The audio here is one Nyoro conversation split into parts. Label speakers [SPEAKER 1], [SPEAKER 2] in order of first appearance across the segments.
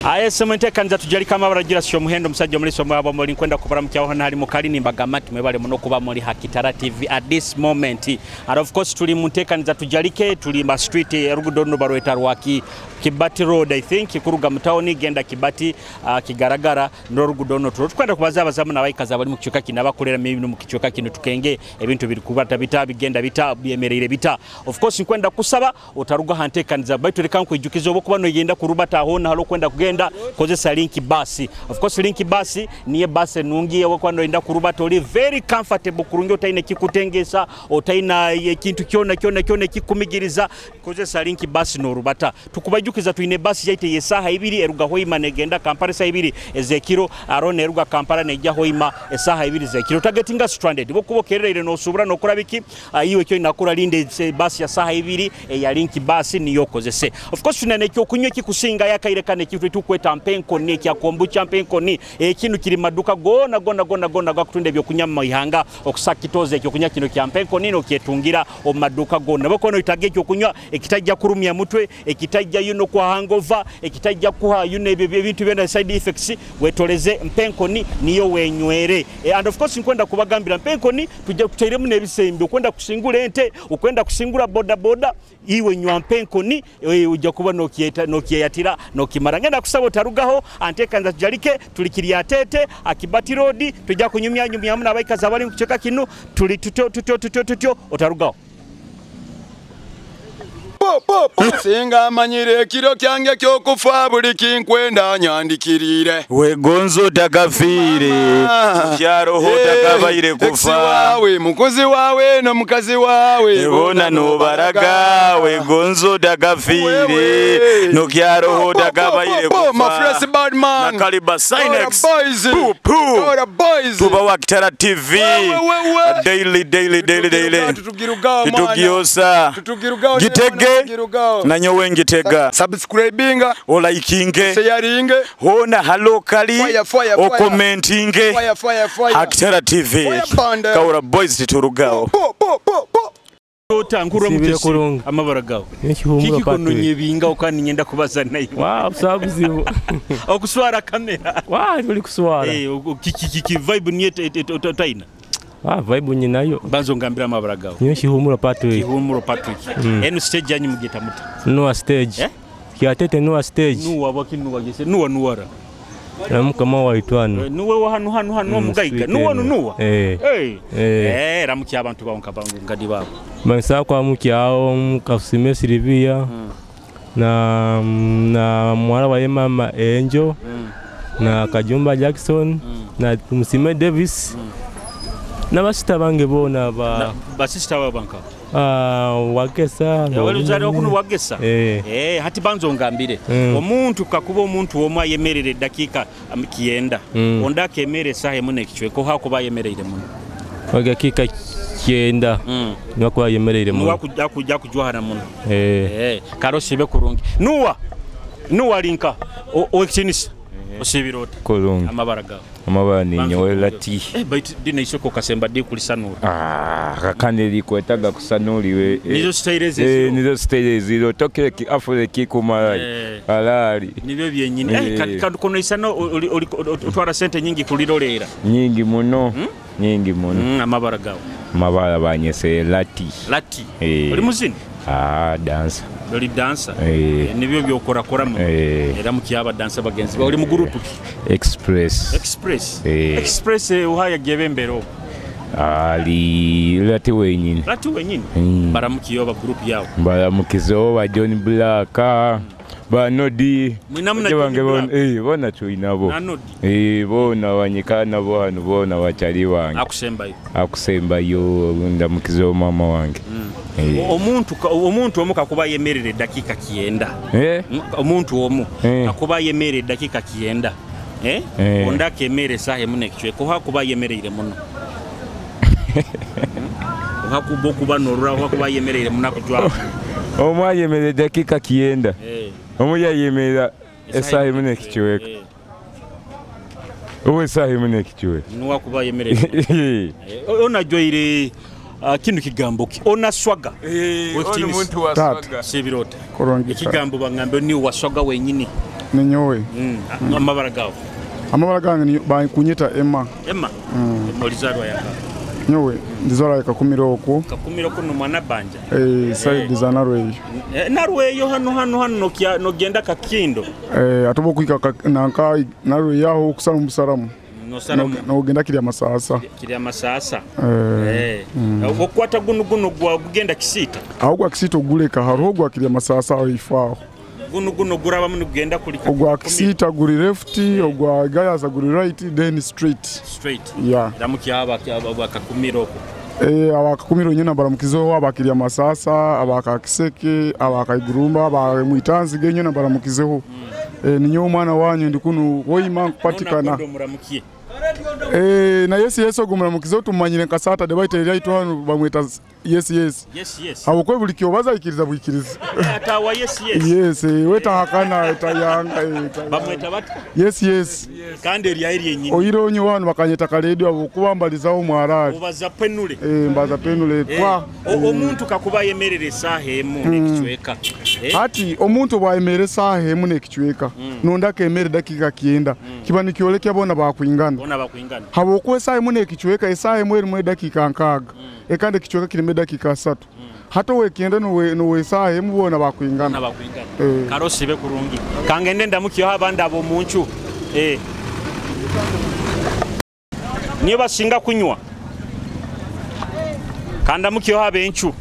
[SPEAKER 1] Aye semu enteekaniza tujalikama abaragira sio muhendo musajja omuliso mwabo muli nkwenda kubaramukyaho hano hali mukali nimbagamba nti mwebale muno kuba muri Hakitara TV at this moment. And of course tuli mu nteekaniza tujalike, tuli ma street erugudo runo barweta rwaki Kibati Road, I think, kuruga mu town genda Kibati, Kigaragara n'orugudo runo tulo tukwenda kubaza abazamu n'abayikazi abali mu kichweka kino abakolera mu mu kichweka kino tukenge ebintu biri kubata bita bigenda bita byemereire bita. Of course nkwenda kusaba otaruga ha nteekaniza baitu reka nkwijukiza obo kuba noyenda kurubata hona halo kwenda kugenda kozesa Link Bus. Of course Link Bus niye bus nungi yewe kwa noyenda kurubata oli very comfortable kurungi otaine kikutengesa otaina ekintu kyona kyona kyona kikumigiriza. Kozesa Link Bus norubata. Tukubajukiza tuine bus yaite yesaha ibiri eruga Hoima negenda Kampala esaha ibiri ezekiro arone eruga Kampala nejja Hoima esaha ibiri zekiro targetinga stranded bokubo kerere nosubura nokora biki iwe kyo inakora linde bus ya saha ibiri ya Link Bus niyo kozese. Of course tunane kyo kunywa kikusinga yakairekane kitu tukweta mpenko ni kya kombucha mpenko ni ekintu kiri maduka gona gona gona gona gakutunda ebyo kunywa mu ihanga okusakitoze ekyo kunywa kino kya mpenko nino kyetungira omaduka gona bakono itage ekyo kunywa ekitajja kurumya mutwe ekitajja yuno kwa hangover ekitajja kuha yuno ebyo ebintu byona side effects wetoleze mpenko ni niyo wenywere. And of course nkwenda kubagambira mpenko ni tujja kuteiremu n'ebisembe okwenda kusingula ente okwenda kusingula boda boda iwe nywa mpenko ni ujja kuba nokieta nokiyatira nokimara. Ngenda kusaba otarugaho antekanza tujalike tulikiri atete Akibati Road tujja kunyumya nyumya muna abayikazi abali mu kichweka kino tuli tutyo tutyo tutyo tutyo otarugaho.
[SPEAKER 2] Singa amanyire ekiro kyange kyokufa buli kinkwenda nyandikirire
[SPEAKER 3] wegonzo takafiire kyaroho takabaire kufa
[SPEAKER 2] wawe mukozi wawe n'omukazi wawe
[SPEAKER 3] bona nobaraga wegonzo takafiire nokyaroho takabaire kufa.
[SPEAKER 2] My fresh bad man
[SPEAKER 3] Nakaliba Sinex
[SPEAKER 2] boys
[SPEAKER 3] Poo
[SPEAKER 2] boys
[SPEAKER 3] tuba Wakitara TV daily daily daily daily tutugiosa gitege nanyowe ngitega
[SPEAKER 2] subscribinga
[SPEAKER 3] olikinge
[SPEAKER 2] sharinge
[SPEAKER 3] hona halokali okomentinge
[SPEAKER 2] Fire
[SPEAKER 3] Hakitara TV Kaura boys titurugaho
[SPEAKER 1] otangura mutesi amabara gawe kiki kunonye binga ukani nyenda kubaza nayo
[SPEAKER 4] wow sabuzibu
[SPEAKER 1] okuswara kamera
[SPEAKER 4] wow tuli kuswara
[SPEAKER 1] kiki kiki vibe niye taina
[SPEAKER 4] vibe nyinayo
[SPEAKER 1] banzo ngambira amabara gawe
[SPEAKER 4] niyo Kihumuro Patrick.
[SPEAKER 1] Kihumuro Patrick. Enu stage yanyu mugeta muta
[SPEAKER 4] nuwa stage kyatete nuwa stage
[SPEAKER 1] nuwa bakinuwa gese nuwa nuwara
[SPEAKER 4] namukama waitwano
[SPEAKER 1] nuwe wa hanu hanu hanu mugaiga nuwa nuwa ramuki abantu bawo nkabangu ngadi babo
[SPEAKER 4] mangisa kwa mukyao kasime Silvia na mwala wa mama Angel na Kajumba Jackson na Musime Davis na basita bange bona ba
[SPEAKER 1] basista babanka
[SPEAKER 4] wagesa
[SPEAKER 1] wali okuno wagesa hati banzo ngambire omuntu kakuba omuntu omwe ayemerere dakika kiyenda onda kemere sahe mune kichweko hakuba ayemereire muno
[SPEAKER 4] dakika kiyenda niwakuba ayemereire muno
[SPEAKER 1] niwakuja kujwahana muno karo sibe kurungi nuwa nuwa linka owekitinisa osibirota
[SPEAKER 5] kurungi
[SPEAKER 1] amabara gawe
[SPEAKER 5] amabara ni nyowe lati
[SPEAKER 1] baitu dina isoko kasemba di kulisanura
[SPEAKER 5] kakane likwetaga kusanuriwe
[SPEAKER 1] nizo style zero
[SPEAKER 5] nizo style zero tokere ki afure ki kumara alali
[SPEAKER 1] nibyo byenyini kandi kono isano otwara sente nyingi kulirolera
[SPEAKER 5] nyingi muno nyingi muno
[SPEAKER 1] amabara gawe
[SPEAKER 5] amabara banyese lati
[SPEAKER 1] lati oli muzini
[SPEAKER 5] dancer
[SPEAKER 1] oli dancer nibyo byokora kora mu era mukyaba dancer bagenzi oli mu group ki
[SPEAKER 5] Express
[SPEAKER 1] Express Express uhaya gebembero
[SPEAKER 5] ali lati wenyini
[SPEAKER 1] baramukiyo ba group yawo
[SPEAKER 5] baramukizo ba John Black banodi bange bona tuinabo bona wanyikana bo hano bona bachali wange akusembayo ndamukizo mama wange
[SPEAKER 1] omuntu omu kakuba yemerere dakika kiyenda omuntu omu kakuba yemerere dakika kiyenda onda kemere sahe mune kichweko hakuba yemereire muno hakuba kuba norura hakuba yemereire muno kujwa
[SPEAKER 5] omwa yemerere dakika kiyenda omuya yemera esaha imwe kichweka uwe esaha imwe kichweka
[SPEAKER 1] nuwa kuba yemerere ona joire kinu kigambo ki ona swaga
[SPEAKER 5] ono muntu wa swaga
[SPEAKER 1] sibirota ekigambo bangambe ni wa swaga wenyini.
[SPEAKER 6] Ninyowe.
[SPEAKER 1] Amabara gawe?
[SPEAKER 6] Amabara gange bankunyita Emma.
[SPEAKER 1] Emma. Olizarwa yaka?
[SPEAKER 6] Nyowe ndizarwa Kakumiro okwo.
[SPEAKER 1] Kakumiro kuno mwana banja.
[SPEAKER 6] Side za Narweyo.
[SPEAKER 1] Narweyo hano hano hano nogenda Kakindo.
[SPEAKER 6] Atobo kuika nanka Narweyo aho kusala musaramu. Nogenda kirya masasa.
[SPEAKER 1] Kirya masasa. Okwata guno guno gwa kugenda Kisita.
[SPEAKER 6] Aho gwa Kisita oguleka hariho gwa kirya masasa aho ifaho.
[SPEAKER 1] Guno guno guraba muni kugenda kuli
[SPEAKER 6] ogwa Kisita guri left, ogwa Gayaza guri right, then straight.
[SPEAKER 1] Straight.
[SPEAKER 6] Yeah.
[SPEAKER 1] Ramuki aba Kakumiro oko.
[SPEAKER 6] Aba Kakumiro nyina baramukizeho abakirya masasa, abaka Kiseke, abaka Igurumba, aba Mwitanzi nyina baramukizeho. Ninyo omwana wanyu ndikunu hoima kupatikana. Na Yesu Yesu ogumuramukizeho tumanyire nka Saturday baita eryaito hano bamweta Yes Yes.
[SPEAKER 1] Yes Yes.
[SPEAKER 6] Habwokuba buli kyobaza ikiriza bwikiriza.
[SPEAKER 1] Atawa Yes Yes.
[SPEAKER 6] Yes, wetahakana etayanga.
[SPEAKER 1] Bamweta bati
[SPEAKER 6] Yes Yes.
[SPEAKER 1] Kandi erya eryenyini.
[SPEAKER 6] Oyironye wano bakanyeta kaledio habwokuba mbalizaho mwarali.
[SPEAKER 1] Obaza penule.
[SPEAKER 6] Mbaza penule kwa.
[SPEAKER 1] Omuntu kakuba yemerere esaaha emu n'ekicweka.
[SPEAKER 6] Ati omuntu bwayemere esaaha emu n'ekicweka. Nonda kemere dakika 9. Kiba nikyolekya bona bakwingana.
[SPEAKER 1] Bona bakwingana.
[SPEAKER 6] Habwokuba esaaha emu n'ekicweka esaaha emu erimu edakika 6. Ekandi ekicweka kirimu edakika 3. Hata wekenda nowe esaaha emu bona bakwingana.
[SPEAKER 1] Bakwingana. Karosibe kurungi. Kangende ndamukyo abandi abo munchu. Niyo basinga kunywa. Kandamukyo abenchu.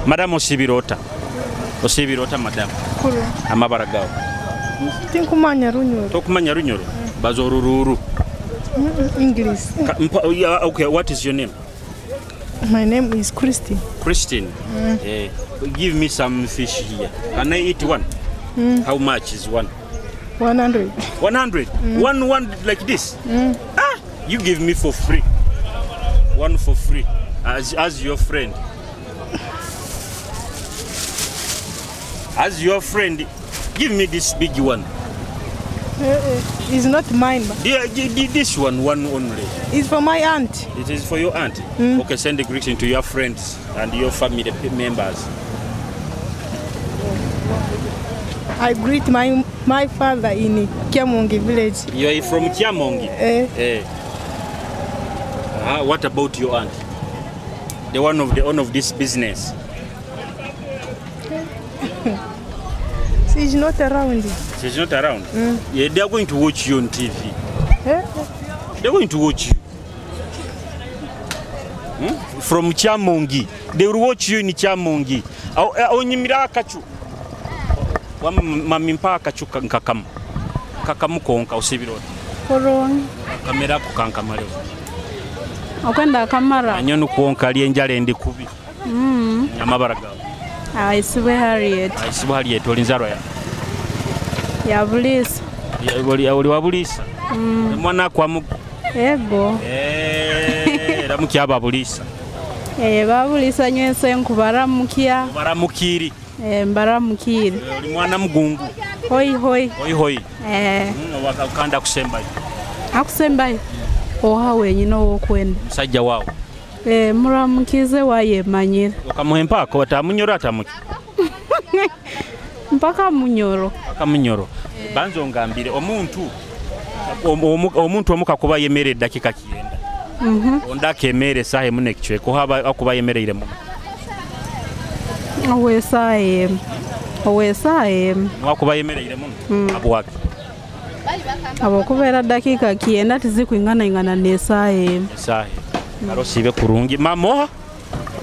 [SPEAKER 1] Madam osibirota. Osibirota madam.
[SPEAKER 7] Kuru.
[SPEAKER 1] Amabara gawe.
[SPEAKER 7] Tinkumanya runyoro.
[SPEAKER 1] Tokumanya runyoro. Bazorururu.
[SPEAKER 7] English.
[SPEAKER 1] Okay, what is your name?
[SPEAKER 7] My name is Christine.
[SPEAKER 1] Christine. Give me some fish here. Can I eat one? How much is one?
[SPEAKER 7] 100.
[SPEAKER 1] 100? One like this? Ah, you give me for free. One for free. As your friend. As your friend, give me this big one.
[SPEAKER 7] It's not mine.
[SPEAKER 1] This one only.
[SPEAKER 7] It's for my aunt.
[SPEAKER 1] It is for your aunt? Okay, send the greeting to your friends and your family members.
[SPEAKER 7] I greet my father in Kiamongi village.
[SPEAKER 1] You are from Kiamongi? What about your aunt? The one of the owner of this business.
[SPEAKER 7] She's not around.
[SPEAKER 1] She's not around? Yeah, they are going to watch you on TV. They're going to watch you. From Kiamongi. They will watch you in Kiamongi. Onyimira akachu. Mami mpa akachu nkakamu. Kakamu konka osibirota.
[SPEAKER 8] Koroni.
[SPEAKER 1] Kamera kukankamaleo.
[SPEAKER 8] Okwenda kamara.
[SPEAKER 1] Anyonu kuonka ali enjala endi kubi. Amabara gawe.
[SPEAKER 8] Aisibwe Harriet.
[SPEAKER 1] Aisibwe Harriet oli nzarwa ya?
[SPEAKER 8] Ya Bulisa.
[SPEAKER 1] Oli wa Bulisa? Mwana kwa mu.
[SPEAKER 8] Ego.
[SPEAKER 1] Ramukia aba Bulisa.
[SPEAKER 8] Ba Bulisa nywese nkubaramukya.
[SPEAKER 1] Baramukiri.
[SPEAKER 8] Mbaramukiri.
[SPEAKER 1] Oli mwana mugungu.
[SPEAKER 8] Hoi hoi.
[SPEAKER 1] Hoi hoi. Wakanda kusembayo.
[SPEAKER 8] Akusembayo. Oha wenyine owokwenda.
[SPEAKER 1] Musajja wawo.
[SPEAKER 8] Muramukize wayemanyira.
[SPEAKER 1] Okamuha empaka watamunyoro atamuki.
[SPEAKER 8] Mpaka munyoro.
[SPEAKER 1] Mpaka munyoro. Banzo ngambire omuntu omuka kuba yemere dakika 9. Onda kemere saha emu n'ekicweka haba akuba yemereire muno.
[SPEAKER 8] Owe saha emu.
[SPEAKER 1] Mwakuba yemereire muno. Abwaki.
[SPEAKER 8] Abokubeera dakika 9 tizikwingana ingana n'esaaha emu.
[SPEAKER 1] Esaaha emu. Karosibe kurungi. Mamoha?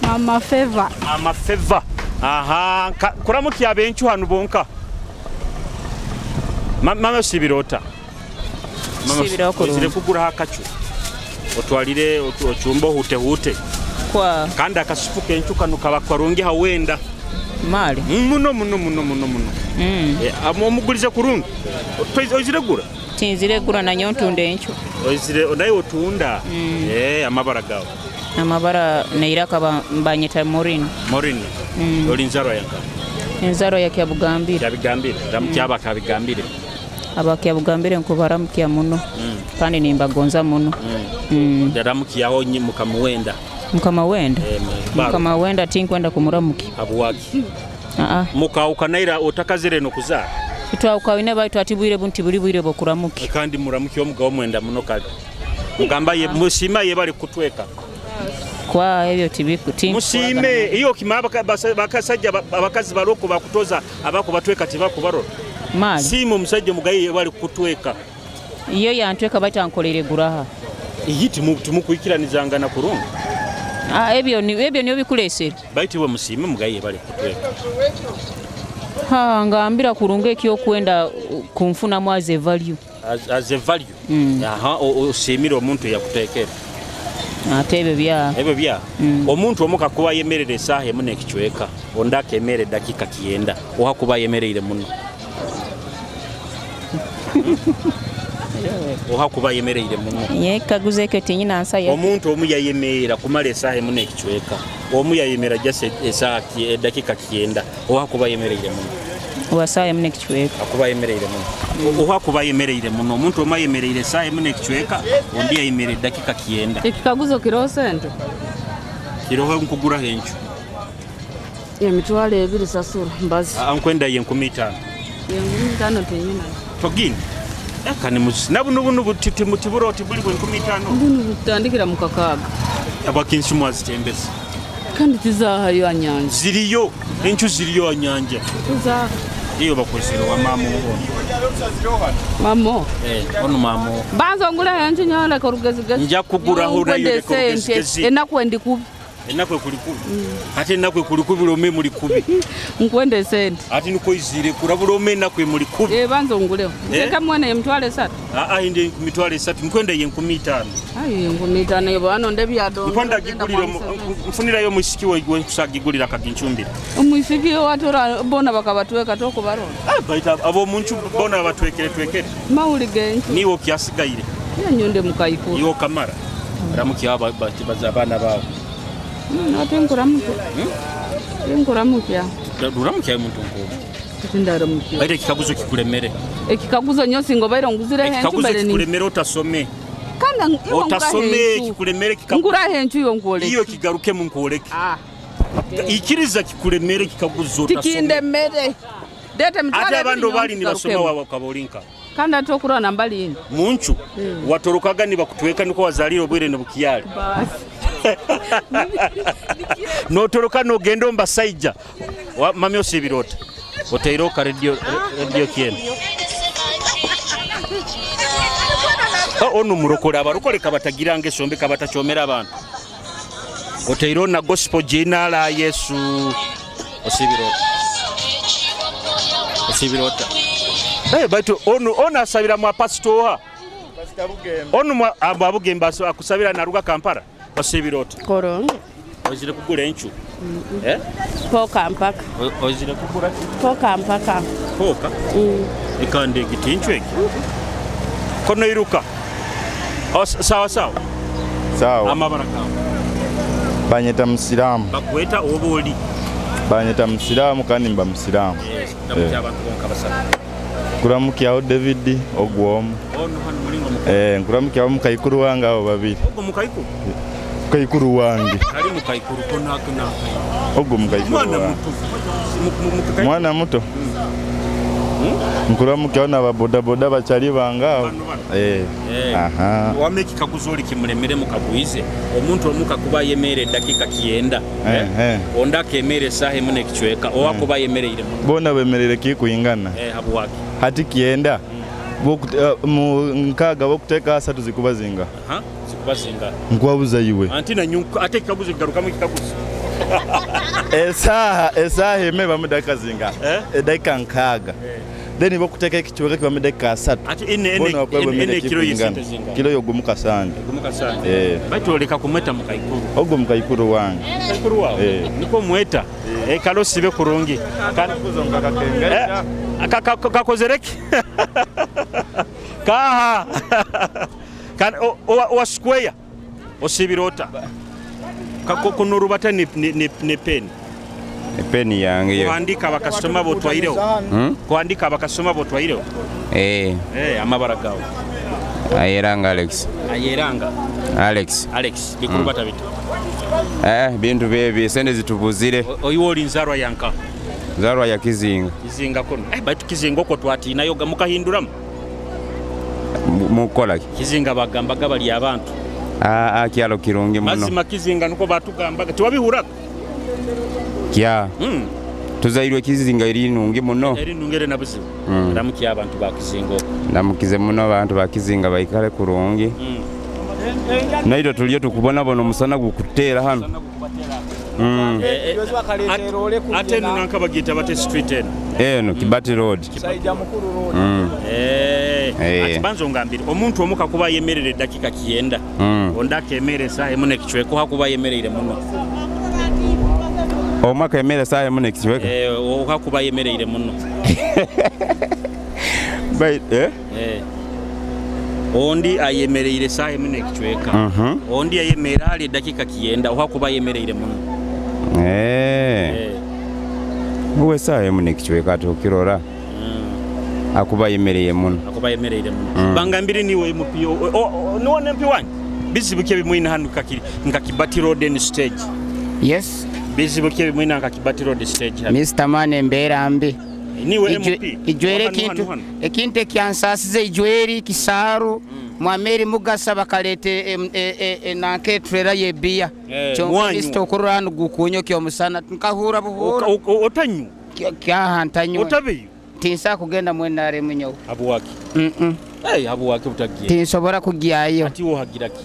[SPEAKER 8] Mama Favor.
[SPEAKER 1] Mama Favor. Aha, kuramukia abenchu hanu bonka. Mama osibirota. Mama osibirota kugura akachu. Otwalire ochumbo hute hute.
[SPEAKER 9] Kwa
[SPEAKER 1] kandi akasupu kenchu kanu kaba karungi hawenda.
[SPEAKER 9] Mali.
[SPEAKER 1] Muno muno muno muno muno. Omugulize kurungi. Oizire gura?
[SPEAKER 9] Tinzire gura na nyontunda enchu.
[SPEAKER 1] Oizire naye otunda. Amabara gawe.
[SPEAKER 9] Amabara neiraka banyeta Morin.
[SPEAKER 1] Morin. Oli nzarwa yanka.
[SPEAKER 9] Nzarwa ya Kyabugambire.
[SPEAKER 1] Kyabugambire. Ramukia aba Kyabugambire.
[SPEAKER 9] Aba Kyabugambire nkubaramukia muno. Kandi nimbagonza muno.
[SPEAKER 1] Ndaramukiaho mukamuwenda.
[SPEAKER 9] Mukama wenda. Mukama wenda tinkwenda kumuramuki.
[SPEAKER 1] Abuwaki. Mukawukanaira otakazire nokuzaara.
[SPEAKER 9] Tutwawukawine baitu ati bwire bunti buli bwire bwokuramuki.
[SPEAKER 1] Kandi muramuki omugabo mwenda muno kale. Mugamba ye musima ye bali kutweka.
[SPEAKER 9] Kwa ebyo tibikuti.
[SPEAKER 1] Musime iyo kimaba bakasajja abakazi baloko bakutoza abako batweka tibakubarora.
[SPEAKER 9] Mali.
[SPEAKER 1] Simu omusajja mugaye ye bali kutweka.
[SPEAKER 9] Iyo yantweka baita ankolere guraha.
[SPEAKER 1] Iyi timukuikiranizanga na kurunga.
[SPEAKER 9] Ebyo niyo bikulesera.
[SPEAKER 1] Baiti we musime mugaye bali kutweka.
[SPEAKER 9] Ha ngambira kurunga ekyo kwenda kumfuna mwaze value.
[SPEAKER 1] As a value. Aha osimira omuntu yakutekera.
[SPEAKER 9] Ate ebyo bya.
[SPEAKER 1] Ebyo bya. Omuntu omuka kuba yemerere esaha emu n'ekicweka, ondaka emere dakika 9, oha kuba yemereire muno. Oha kuba yemereire muno.
[SPEAKER 9] Ye kaguze ekyo tinyina nsa ya.
[SPEAKER 1] Omuntu omu yayemera kumala esaha emu n'ekicweka. Omu yayemera just esaha dakika 9, oha kuba yemereire muno.
[SPEAKER 9] Wasaha emu n'ekicweka.
[SPEAKER 1] Akuba yemereire muno. Oha kuba yemereire muno. Omuntu omu ayemereire esaha emu n'ekicweka, ondi yayemera dakika 9.
[SPEAKER 8] Ekikaguzo kiroho sente.
[SPEAKER 1] Kiroho nkugura henchu.
[SPEAKER 8] Emitwalo 2 sasura mbazi.
[SPEAKER 1] Nkwenda ye 15.
[SPEAKER 8] Ye 15 tenyina.
[SPEAKER 1] Togini. Eka ni musi. Nabu nubu nubu tiburo tibuli bwe 15.
[SPEAKER 8] Bunu butandikira mu kakaaga.
[SPEAKER 1] Abakinsi mwazitembeza.
[SPEAKER 8] Kandi tizahayo anyanja.
[SPEAKER 1] Ziriyo, enchu ziriyo anyanja.
[SPEAKER 8] Tizaha.
[SPEAKER 1] Iyo bakozero wa mamo.
[SPEAKER 8] Mamo.
[SPEAKER 1] Ono mamo.
[SPEAKER 8] Banza ngula enchu nyole korugezigezi.
[SPEAKER 1] Nja kugura ho nayo korugezigezi.
[SPEAKER 8] Enaku endi kubi.
[SPEAKER 1] Enaku ekuli kubi. Ate enaku ekuli kubi lome muli kubi.
[SPEAKER 8] Nkwende sente.
[SPEAKER 1] Ate nuko izire kurabula ome enaku emuli kubi.
[SPEAKER 8] Banza onguleho. Ndeka mwene emitwalo 3.
[SPEAKER 1] Inde emitwalo 3 nkwenda ye 15.
[SPEAKER 8] Ayi 15 yebo ano ndebyado.
[SPEAKER 1] Nkwenda gigulira mfunirayo musiki we kusagigulira kaginchumbira.
[SPEAKER 8] Omusiki watora bona bakabatweka toko barona.
[SPEAKER 1] Baita abo muntu bona batwekere twekere.
[SPEAKER 8] Mawuli genki.
[SPEAKER 1] Niwo kyasigaire.
[SPEAKER 8] Yanyonde mukaikuru.
[SPEAKER 1] Iwo kamara. Ramuki aba baza abana bawo.
[SPEAKER 8] Ate nkuramuke. Nkuramuke.
[SPEAKER 1] Uramuke muntu nko.
[SPEAKER 8] Tindaramuke.
[SPEAKER 1] Baite kikaguzo kikulemere.
[SPEAKER 8] Ekikaguzo nyosi ngo bairo nguzire henchu
[SPEAKER 1] Ekikaguzo
[SPEAKER 8] mbere ni.
[SPEAKER 1] kikulemere otasome.
[SPEAKER 8] Kana iwo
[SPEAKER 1] otasome kikulemere kikaguzo.
[SPEAKER 8] Ngura henchu iyo nkoleke.
[SPEAKER 1] Iyo kigaruke mu nkoleke. Ikiriza kikulemere kikaguzo otasome.
[SPEAKER 8] Tikindemere. Dete mtwale.
[SPEAKER 1] Ate abando bali ni basoma wakabolinka.
[SPEAKER 8] Kandi atokura nambali ino.
[SPEAKER 1] Munchu watorokaga ni bakutweka niko wazaliro bwire ne bukiyale.
[SPEAKER 8] Basi.
[SPEAKER 1] Notoroka nogenda mbasaija. Mami osibirota. Oteiroka radio kiene. Ono murokora abarokore kabatagira ngesombe kabatachomera abantu. Oteiro na gospel jina la Yesu. Osibirota. Osibirota. Baitu onu ona asabira mwa pastor. Onu mwa abugemba akusabira naruga Kampala. Osibirota.
[SPEAKER 7] Korongo.
[SPEAKER 1] Ozire kugura enchu.
[SPEAKER 7] Poka mpaka.
[SPEAKER 1] Ozire kugura
[SPEAKER 7] poka mpaka.
[SPEAKER 1] Poka? Ikande gitinchu eki. Kono iruka. Sawa sawa.
[SPEAKER 10] Sawa.
[SPEAKER 1] Amabaraka.
[SPEAKER 10] Banyeta musilamu.
[SPEAKER 1] Bakweta oboli.
[SPEAKER 10] Banyeta musilamu kandi mba musilamu.
[SPEAKER 1] Yes. Ndamukia abantu bonka basaba.
[SPEAKER 10] Nkuramukiaho David ogwomu.
[SPEAKER 1] Ono hano mulingo muka.
[SPEAKER 10] Nkuramukiaho mukaikuru wange abo babiri.
[SPEAKER 1] Ogwo mukaikuru?
[SPEAKER 10] Mukaikuru wange.
[SPEAKER 1] Kali mukaikuru kona kona.
[SPEAKER 10] Ogwo mukaikuru.
[SPEAKER 1] Mwana muto.
[SPEAKER 10] Mwana muto. Nkuramukiaho na boda boda bachali bange. Aha.
[SPEAKER 1] Wame kikaguzo kimulemere mukaguize. Omuntu omuka kuba yemere dakika 9. Onda kemere sahe mune kichweka. Owa kuba yemereire.
[SPEAKER 10] Bona bemerere kikuingana.
[SPEAKER 1] Habu waki.
[SPEAKER 10] Hati 9. Nkaga bokuteka 3 zikuba zinga.
[SPEAKER 1] Zikuba zinga.
[SPEAKER 10] Nkwabuza iwe.
[SPEAKER 1] Anti na nyunku ate kikaguzo kigarukamu kikaguzo.
[SPEAKER 10] Esaha eme bamudaka zinga. Edakika 6. Then bokuteka ekichweka kiba mudakika 3.
[SPEAKER 1] Ati ene kilo yisente zinga.
[SPEAKER 10] Kilo yogumuka sande.
[SPEAKER 1] Gumuka sande. Baitu kumweta mukaikuru.
[SPEAKER 10] Ogwo mukaikuru wange.
[SPEAKER 1] Mukaikuru wawe. Niko mweta. Kalo sibe kurungi. Kakozereki. Kaha. Kan o square. Osibirota. Kakonorubata ni pen.
[SPEAKER 5] Peni yange yo.
[SPEAKER 1] Kuandika bakasoma botwaireho. Kuandika bakasoma botwaireho. Amabara gawe.
[SPEAKER 5] Ayeranga Alex.
[SPEAKER 1] Ayeranga.
[SPEAKER 5] Alex.
[SPEAKER 1] Alex bikurubata bitu.
[SPEAKER 5] Bintu bebi sente zitubuzire.
[SPEAKER 1] Oyiwo olinzarwa yanka.
[SPEAKER 5] Nzarwa ya Kizinga.
[SPEAKER 1] Kizinga kuno. Baitu Kizinga okwo twatiinayo mukahinduramu.
[SPEAKER 5] Mukola ki?
[SPEAKER 1] Kizinga bagambaga bali abantu.
[SPEAKER 5] Kyalo kirungi muno.
[SPEAKER 1] Mazima Kizinga nuko batugambaga tiwabihuraga.
[SPEAKER 5] Kya. Tuzairwe Kizinga eri nungi muno.
[SPEAKER 1] Eri nungi eri nabuzibu. Ndamukiye abantu ba Kizinga okwo.
[SPEAKER 5] Ndamukize muno abantu ba Kizinga baikale kurungi. Naitwe tuliyo tukubonabona omusana gukuteera hano.
[SPEAKER 1] Ate eno nanka bagiyita bate street eno?
[SPEAKER 5] Eno Kibati Road.
[SPEAKER 1] Ati banza ongambire omuntu omu kakuba ayemerera eddakiika 9 ondi akeemera esaaha emu n'ekicweka ohakuba ayemereire muno.
[SPEAKER 5] Omu akemera esaaha emu n'ekicweka?
[SPEAKER 1] Ohakuba ayemereire muno. Ondi ayemereire esaaha emu n'ekicweka. Ondi ayemerera hali eddakiika 9 ohakuba ayemereire muno.
[SPEAKER 5] Uwe esaaha emu n'ekicweka atukirora. Akuba ayemereye muno.
[SPEAKER 1] Akuba ayemereire muno. Bangambire niwe MP niwe MP wanyu. Bizibu ki ebimwina hano nka Kibati Road and stage?
[SPEAKER 11] Yes.
[SPEAKER 1] Bizibu ki ebimwina nka Kibati Road stage hano?
[SPEAKER 11] Mr. Man embeera mbi.
[SPEAKER 1] Niwe MP.
[SPEAKER 11] Ijwere ekintu ekyansaasize ijweri kisaaru. Mwameri Mugasa bakalete nanka etrera y'ebbiya. Kyonka Mr. okurora hano gukunyo ky'omusana nkahura buhura.
[SPEAKER 1] Otanywa?
[SPEAKER 11] Kyaha ntanywa.
[SPEAKER 1] Otabeyo?
[SPEAKER 11] Tinsa kugenda mu NRM nyowe.
[SPEAKER 1] Habwaki? Habwaki butagiye?
[SPEAKER 11] Tinsobora kugyayo.
[SPEAKER 1] Ati wohagira ki?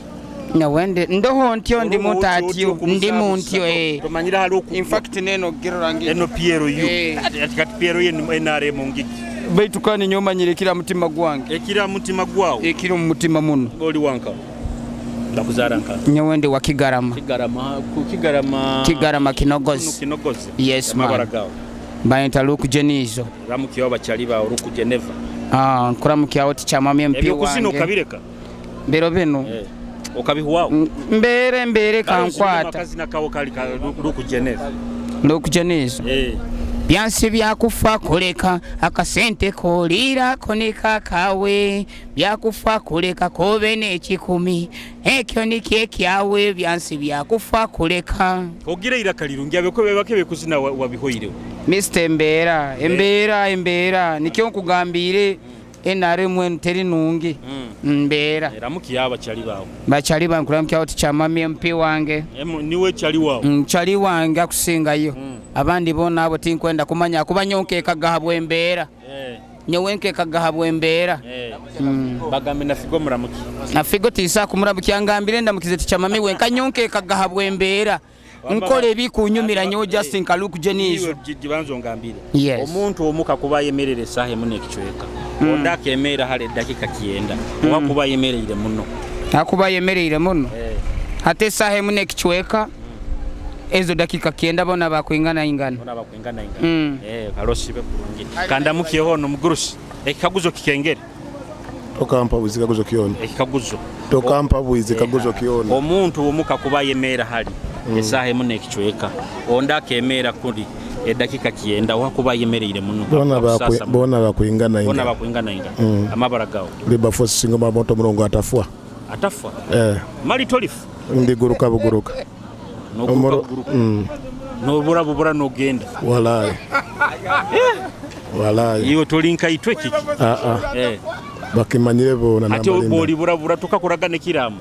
[SPEAKER 11] Nyowe ndoho ntyo ndi mutatyo ndi muntyo
[SPEAKER 1] Tomanyira hali oku.
[SPEAKER 11] In fact neno girorangi.
[SPEAKER 1] Eno PLU. Ati kati PLU NRM ngiki.
[SPEAKER 11] Baitu kandi nyomanyire ekira mutima gwange.
[SPEAKER 1] Ekira mutima gwawo.
[SPEAKER 11] Ekiri mu mutima muno.
[SPEAKER 1] Oli wanka. Ndakuzaara nka.
[SPEAKER 11] Nyowe ndi wa Kigarama.
[SPEAKER 1] Kigarama ku Kigarama.
[SPEAKER 11] Kigarama Kinogozi.
[SPEAKER 1] Kinogozi.
[SPEAKER 11] Yes man.
[SPEAKER 1] Amabara gawo.
[SPEAKER 11] Bayita Luke Jenizo.
[SPEAKER 1] Ramukiyo abakyali bawe Luke Geneva.
[SPEAKER 11] Nkuramukiyawo tikyamami MP wange.
[SPEAKER 1] Ebyokusina okabireka?
[SPEAKER 11] Biro bino.
[SPEAKER 1] Okabihuwawo?
[SPEAKER 11] Mbeere kankwata.
[SPEAKER 1] Akazina kawo kali ka Luke Geneva.
[SPEAKER 11] Luke Jenizo. Byansi byakufa kuleka akasente koliira konika kawe byakufa kuleka kobe n'ekikumi ekyo nikyo ekyawe byansi byakufa kuleka.
[SPEAKER 1] Ogira iraka lirungi abeko bake bekuzina wabihoireho.
[SPEAKER 11] Mr. Embeera embeera embeera nikyo nkugambire NRM teri nungi. Mbeera.
[SPEAKER 1] Ramukiya abakyali bawe.
[SPEAKER 11] Bakyali bange nkuramukiyawo tikyamami MP wange.
[SPEAKER 1] Niwe kyali wawe.
[SPEAKER 11] Nkyali wange akusingayo. Abandi bona abo tinkwenda kumanya kuba nyonkeka gahabwa embeera. Nyowe nkeka gahabwa embeera.
[SPEAKER 1] Bagambe na Figo muramuki.
[SPEAKER 11] Na Figo tisa kumuramuki angambire ndamukize tikyamami wenka nyonkeka gahabwa embeera. Nkole ebikunyumira nyo Justin Kaluku Jenizo.
[SPEAKER 1] Jibanzo ngambire.
[SPEAKER 11] Yes.
[SPEAKER 1] Omuntu omuka kuba ayemerera esaaha emu n'ekicweka. Ondi akemera hali eddakiika 9. Owakuba ayemereire muno.
[SPEAKER 11] Akuba ayemereire muno. Ate esaaha emu n'ekicweka. Ezo dakika 9 bona bakwingana ingana.
[SPEAKER 1] Bona bakwingana ingana. Kalosibe kurungi. Kandamukiyeho ono mugurusi. Ekikaguzo kikengere.
[SPEAKER 12] Tokampa bwizi kaguzo kiona.
[SPEAKER 1] Ekikaguzo.
[SPEAKER 12] Tokampa bwizi kaguzo kiona.
[SPEAKER 1] Omuntu omuka kuba ayemerera hali esaaha emu n'ekicweka. Ondi akemera kuri eddakiika 9 owakuba ayemereire muno.
[SPEAKER 12] Bona bakwingana ingana.
[SPEAKER 1] Bona bakwingana ingana. Amabara gawo.
[SPEAKER 12] Liba force singo mamoto mulongo atafwa.
[SPEAKER 1] Atafwa. Mali tolifu.
[SPEAKER 12] Ndiguruka buguruka.
[SPEAKER 1] Nobura bubura nogenda.
[SPEAKER 12] Walai. Walai.
[SPEAKER 1] Iwe tolinka itwe kiki?
[SPEAKER 12] Bakimanyire bona.
[SPEAKER 1] Ate boli burabura tukakuragana ekiraamo.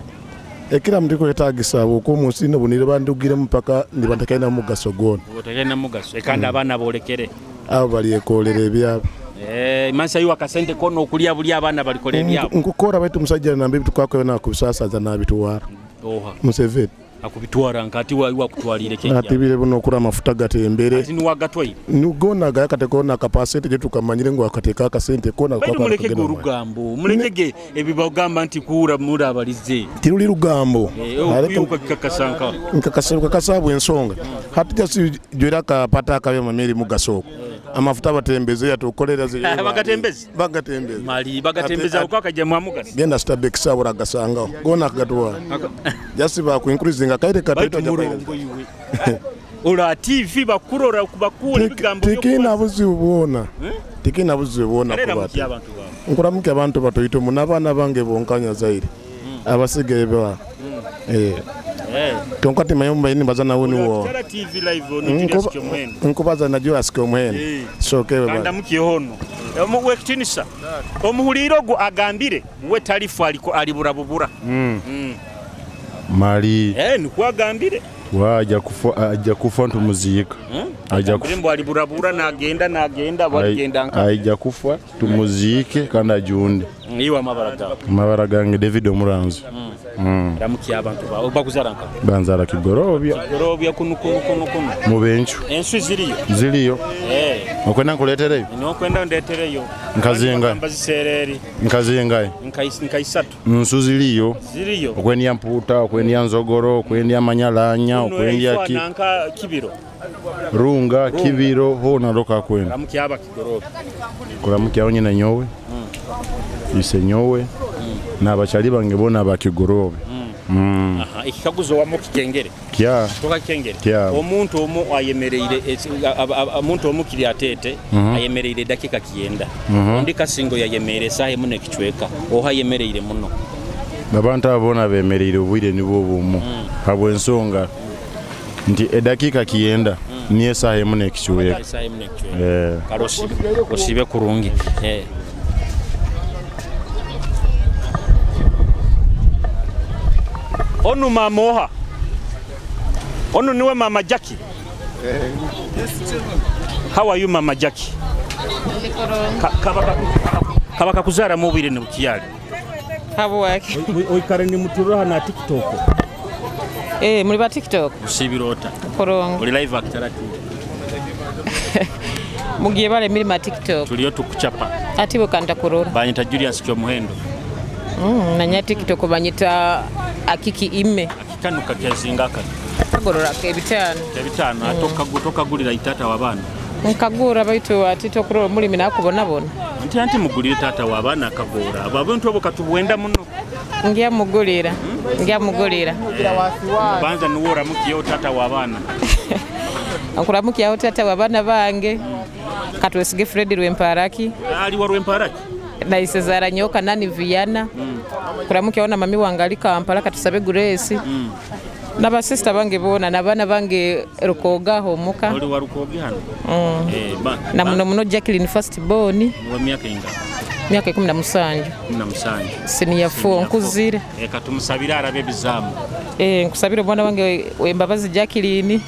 [SPEAKER 12] Ekiraamo ndikwetagisa okwo munsi no bunire bandugire mpaka ndibantakaina mugaso gwona.
[SPEAKER 1] Otakaina mugaso. Ekanda abaana bolekere.
[SPEAKER 12] Abo balyekolera ebyabo.
[SPEAKER 1] Mansa yuwa akasente kono okulya buli abaana balikola ebyabo.
[SPEAKER 12] Nkukora baitu musajja nambi tukakwe na kubisasaza nabituwara.
[SPEAKER 1] Oha.
[SPEAKER 12] Museveni.
[SPEAKER 1] Akubitwara nkati wa kutwalire kejja.
[SPEAKER 12] Atibire buno okura amafuta gatembere.
[SPEAKER 1] Ati niwagatwaire.
[SPEAKER 12] Nugona gayakate kona kapasente je tukamanyire ngo akateka akasente kona
[SPEAKER 1] kwa. Mulekege orugambo, mulekege ebibagamba nti kuura mura abalize.
[SPEAKER 12] Tiruli rugambo.
[SPEAKER 1] Ariko kakasanka.
[SPEAKER 12] Nkakaseruka kasabu ensonga. Hatija si jwera ka pata akabe mameri mugasoko. Amafuta batembeze yatukolera ze.
[SPEAKER 1] Bagatembeze.
[SPEAKER 12] Bagatembeze.
[SPEAKER 1] Mali bagatembeza ukakaja mwamuka.
[SPEAKER 12] Genda Starbucks sabura gasanga. Gona akagatwa. Just ba ku increasing akaire kataito
[SPEAKER 1] murongo iwe. Ora TV bakurora kubakura ibigambo
[SPEAKER 12] byo. Tikina buzibu bwona. Tikina buzibu bwona
[SPEAKER 1] kubata.
[SPEAKER 12] Nkuramuke abantu batoito munabana bange bonkanya zaire. Abasigaye ba. Kyonka timanya mbaini mbaza nawe niwo.
[SPEAKER 1] Kitara TV live ono Julius Kyomuhendo.
[SPEAKER 12] Nkubaza na Julius Kyomuhendo. Sokewe bwana.
[SPEAKER 1] Kandamukiyeho ono. Omuwekitinisa. Omuhuliire ogwo agambire we talifu aliko alibura bubura.
[SPEAKER 13] Mali
[SPEAKER 1] Nikuwa agambire.
[SPEAKER 13] Ajja kufa ntumuziika. Ajja kufa.
[SPEAKER 1] Mbu aliburabura nagenda waligenda nka.
[SPEAKER 13] Ajja kufa tumuziike kandi ajunde.
[SPEAKER 1] Iwe amabara gawe.
[SPEAKER 13] Amabara gange David Omuranzi.
[SPEAKER 1] Ramukiye abantu bawe bakuzara nka.
[SPEAKER 13] Banzara Kigorobya.
[SPEAKER 1] Kigorobya kunu.
[SPEAKER 13] Mubenchu.
[SPEAKER 1] Ensu ziriyo.
[SPEAKER 13] Ziriyo. Okwenda nkuletereyo?
[SPEAKER 1] Nokwenda ndetereyo.
[SPEAKER 13] Nkazinga.
[SPEAKER 1] Mbazisereri.
[SPEAKER 13] Nkazinga.
[SPEAKER 1] Nkaisatu.
[SPEAKER 13] Nsu ziriyo.
[SPEAKER 1] Ziriyo.
[SPEAKER 13] Okwenda mputa, okwenda nzogoro, okwenda manyalanya, okwenda ki.
[SPEAKER 1] Nanka kibiro.
[SPEAKER 13] Runga, kibiro, ho naroka kwenda.
[SPEAKER 1] Ramukiye aba Kigorobya.
[SPEAKER 13] Kuramukiye nyina nyowe. Ise nyowe. N'abachali bange bona ba Kigorobya.
[SPEAKER 1] Aha, ekikaguzo wamo kikengere.
[SPEAKER 13] Kya.
[SPEAKER 1] Toka kikengere.
[SPEAKER 13] Kya.
[SPEAKER 1] Omuntu omu ayemereire omuntu omu kiri atete ayemereire dakika kiyenda. Ondi kasingo yayemerere sahe muno ekicweka. Oha yemereire muno.
[SPEAKER 13] Abantu abona bemereire obwire nibwo bumu. Habwensonga nti edakika kiyenda niye sahe muno ekicweka.
[SPEAKER 1] Sahe muno ekicweka. Karosi osibe kurungi. Onu mama oha. Onu niwe mama Jackie. How are you mama Jackie? Kabaka kuzara mubire ne bukiyali.
[SPEAKER 14] Habwaki.
[SPEAKER 1] Oikare ni muturoha na TikTok.
[SPEAKER 14] Muri ba TikTok.
[SPEAKER 1] Usibirota.
[SPEAKER 14] Korongo.
[SPEAKER 1] Uri live akitara TV.
[SPEAKER 14] Mugiye bale mirima TikTok.
[SPEAKER 1] Tuliyo tukuchapa.
[SPEAKER 14] Ati bukanda kurora.
[SPEAKER 1] Banyita Julius Kyomuhendo.
[SPEAKER 14] Nanya TikTok banyita akiki ime.
[SPEAKER 1] Akikanuka kyazingaka.
[SPEAKER 14] Kagorora ke bitano.
[SPEAKER 1] Ke bitano atoka gutoka gulira itata wabana.
[SPEAKER 14] Nkagura baitu ati tokurora mulimi nakubona bona.
[SPEAKER 1] Nti anti mugulire tata wabana akagora. Abantu abo katubwenda muno.
[SPEAKER 14] Ngiya mugulira. Ngiya mugulira.
[SPEAKER 1] Banza nuwora mukiyo tata wabana.
[SPEAKER 14] Ankuramukiyo tata wabana bange. Katwesige Fred Rwemparaki.
[SPEAKER 1] Ali wa Rwemparaki.
[SPEAKER 14] Na isezara nyoka nani Viana. Kuramukiyo na mami wangalika Kampala katusabe Grace. N'abasista bange bona n'abana bange Rukoga homuka.
[SPEAKER 1] Oli wa Rukoga hano?
[SPEAKER 14] Na muno muno Jacqueline first born.
[SPEAKER 1] Wa myaka inga?
[SPEAKER 14] Myaka 17.
[SPEAKER 1] 17.
[SPEAKER 14] Senior 4 nkuzire.
[SPEAKER 1] Katumusabira arabe bizamu.
[SPEAKER 14] Nkusabira omwana wange Wembabazi Jacqueline.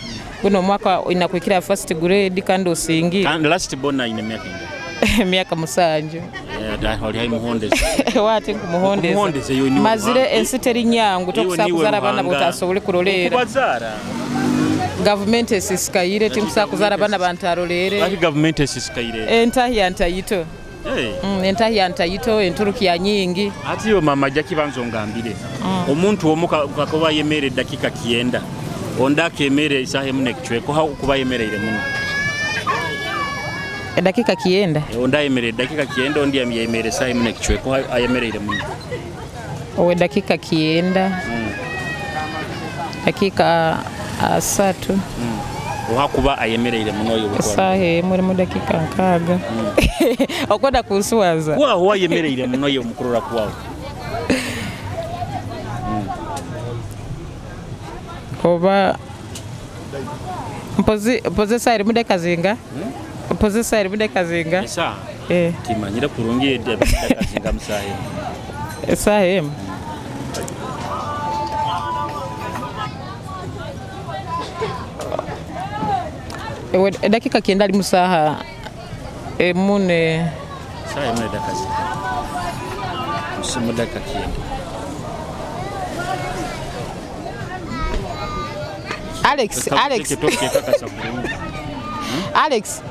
[SPEAKER 14] Guno mwaka inakwikira first grade kandi osingi.
[SPEAKER 1] And last born ina myaka inga?
[SPEAKER 14] Myaka 7.
[SPEAKER 1] Oli hai muhondeze.
[SPEAKER 14] Wati nkumuhondeze. Mazire ensi teri nyangu tokusa kuzara abana botasobole kurolera.
[SPEAKER 1] Kubazara.
[SPEAKER 14] Government esisikaire timusa kuzara abana bantarolere.
[SPEAKER 1] Laki government esisikaire.
[SPEAKER 14] Entahi yantayito. Entahi yantayito enturuki ya nyingi.
[SPEAKER 1] Ati yo mama Jackie banzo ngambire. Omuntu omu kakoba yemere dakika kiyenda. Onda kemere isahe mune kichweko ha kuba yemereire muno.
[SPEAKER 14] Dakika kiyenda.
[SPEAKER 1] Onda yemere dakika kiyenda ondi yemere sahe mune kichweko ayemereire muno.
[SPEAKER 14] Owe dakika kiyenda. Dakika 3.
[SPEAKER 1] Ohakuba ayemereire muno yo.
[SPEAKER 14] Sahe muri mu dakika nkaga. Okwenda kusuwaza.
[SPEAKER 1] Kwa ho ayemereire muno yo mukurora kwawe.
[SPEAKER 14] Oba mpozi sairi mudeka zinga. Mpozi sairi mudeka zinga.
[SPEAKER 1] Esa. Timanyira kurungi mudeka zinga musahe.
[SPEAKER 14] Sahe. Dakika kenda ali musaha mune.
[SPEAKER 1] Sahe mune dakika zinga. Musimu dakika kenda.
[SPEAKER 14] Alex, Alex. Alex,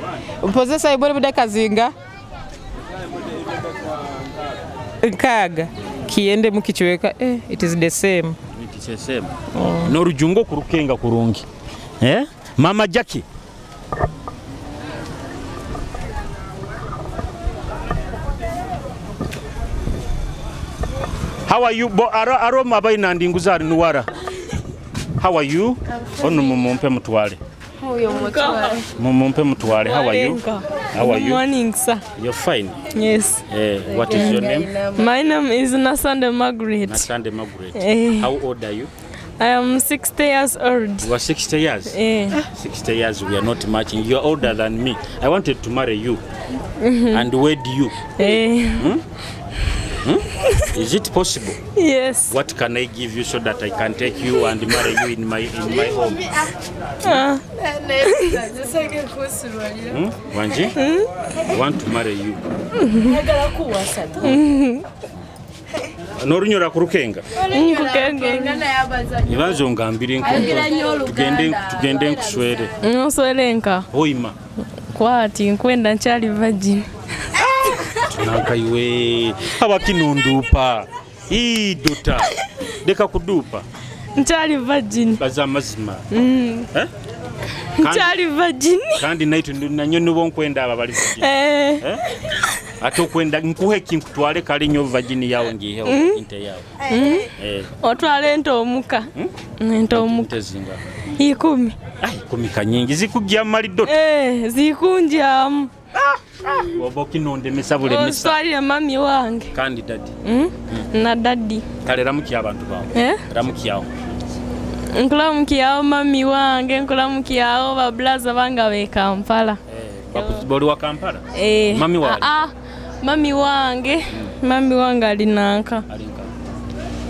[SPEAKER 14] mpoze sahi bole mudeka zinga. Nkaga kiende mukichweka it is the same.
[SPEAKER 1] It is the same. Norujungo kurukenga kurungi. Mama Jackie. How are you? Bo aroma abaina ndinguzari nuwara. How are you? Ono mumpe mutwale. Mumpe mutwale. How are you? How are you?
[SPEAKER 15] Good morning, sir.
[SPEAKER 1] You're fine.
[SPEAKER 15] Yes.
[SPEAKER 1] What is your name?
[SPEAKER 15] My name is Nasande Margaret.
[SPEAKER 1] Nasande Margaret. How old are you?
[SPEAKER 15] I am 60 years old.
[SPEAKER 1] You are 60 years?
[SPEAKER 15] Eh.
[SPEAKER 1] 60 years, we are not matching. You are older than me. I wanted to marry you and wed you.
[SPEAKER 15] Eh.
[SPEAKER 1] Hmm? Hmm? Is it possible?
[SPEAKER 15] Yes.
[SPEAKER 1] What can I give you so that I can take you and marry you in my home?
[SPEAKER 15] Ah.
[SPEAKER 1] Hmm? Wanji? I want to marry you. Norunyura kurukenga.
[SPEAKER 15] Nkukenga.
[SPEAKER 1] Ibanzo ngambire tugende nkuswere.
[SPEAKER 15] Nswerenka.
[SPEAKER 1] Hoima.
[SPEAKER 15] Kwati nkwenda nkyali virgin.
[SPEAKER 1] Nankaiwe abakinundupa. Ii dota. Leka kudupa.
[SPEAKER 15] Nkyali virgin.
[SPEAKER 1] Baza mazima. Eh?
[SPEAKER 15] Nkyali virgin.
[SPEAKER 1] Kandi naitu nanyo nubo nkwenda aba bali virgin.
[SPEAKER 15] Eh.
[SPEAKER 1] Eh? Ate okwenda nkuhe kinkutwale kale nnyo virgin yawe ngiheho ente yawe. Eh.
[SPEAKER 15] Otwale ente omuka. Ente omuka.
[SPEAKER 1] Ente zinga.
[SPEAKER 15] 10.
[SPEAKER 1] Ai 10 kanyingi zikujja mali dota.
[SPEAKER 15] Eh, zikunjamu.
[SPEAKER 1] Oba okinondemesa bulemesa.
[SPEAKER 15] Oswalire mami wange.
[SPEAKER 1] Kandi daddy.
[SPEAKER 15] Na daddy.
[SPEAKER 1] Kale ramukia abantu bawe.
[SPEAKER 15] Eh?
[SPEAKER 1] Ramukiawo.
[SPEAKER 15] Nkulamukiawo mami wange, nkulamukiawo bablaza bange be Kampala.
[SPEAKER 1] Eh, boli wa Kampala?
[SPEAKER 15] Eh.
[SPEAKER 1] Mami wange.
[SPEAKER 15] Ah, mami wange. Mami wange alinanka.
[SPEAKER 1] Alinka.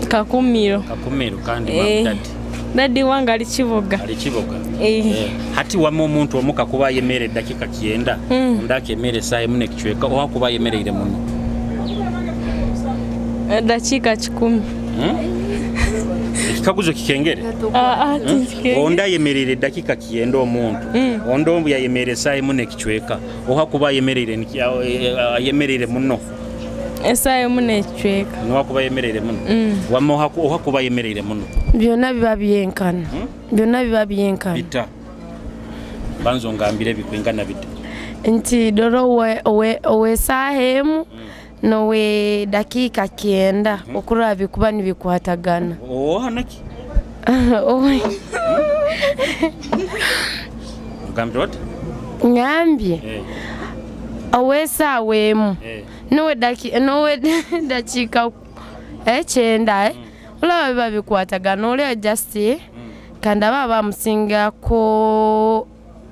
[SPEAKER 15] Kakumiro.
[SPEAKER 1] Kakumiro kandi mami daddy.
[SPEAKER 15] Daddy wange ali Kiboga.
[SPEAKER 1] Ali Kiboga.
[SPEAKER 15] Eh.
[SPEAKER 1] Hati wama omuntu omuka kuba yemere dakika 9, ndaka emere saa emu n'ekicweka oha kuba yemereire muno.
[SPEAKER 15] Dakika 10.
[SPEAKER 1] Ekikaguzo kikengere? Onda yemereire dakika 9 omuntu. Onda ombu yayemere saa emu n'ekicweka oha kuba yemereire yemereire muno.
[SPEAKER 15] Esaa emu n'ekicweka.
[SPEAKER 1] Noha kuba yemereire muno. Wama oha kuba yemereire muno.
[SPEAKER 16] Byonna biba byenkana. Byonna biba byenkana.
[SPEAKER 1] Bita. Banzo ngambire bikwingana bita.
[SPEAKER 16] Nti doro ow'esaaha emu nowe dakika 9 okuraba bikuba nibikwatagana.
[SPEAKER 1] Oha naki? Ngambire what?
[SPEAKER 16] Ngambye. Ow'esaawa emu nowe dakika 9 olaba biba bikwatagana oli just kandi aba bamusingako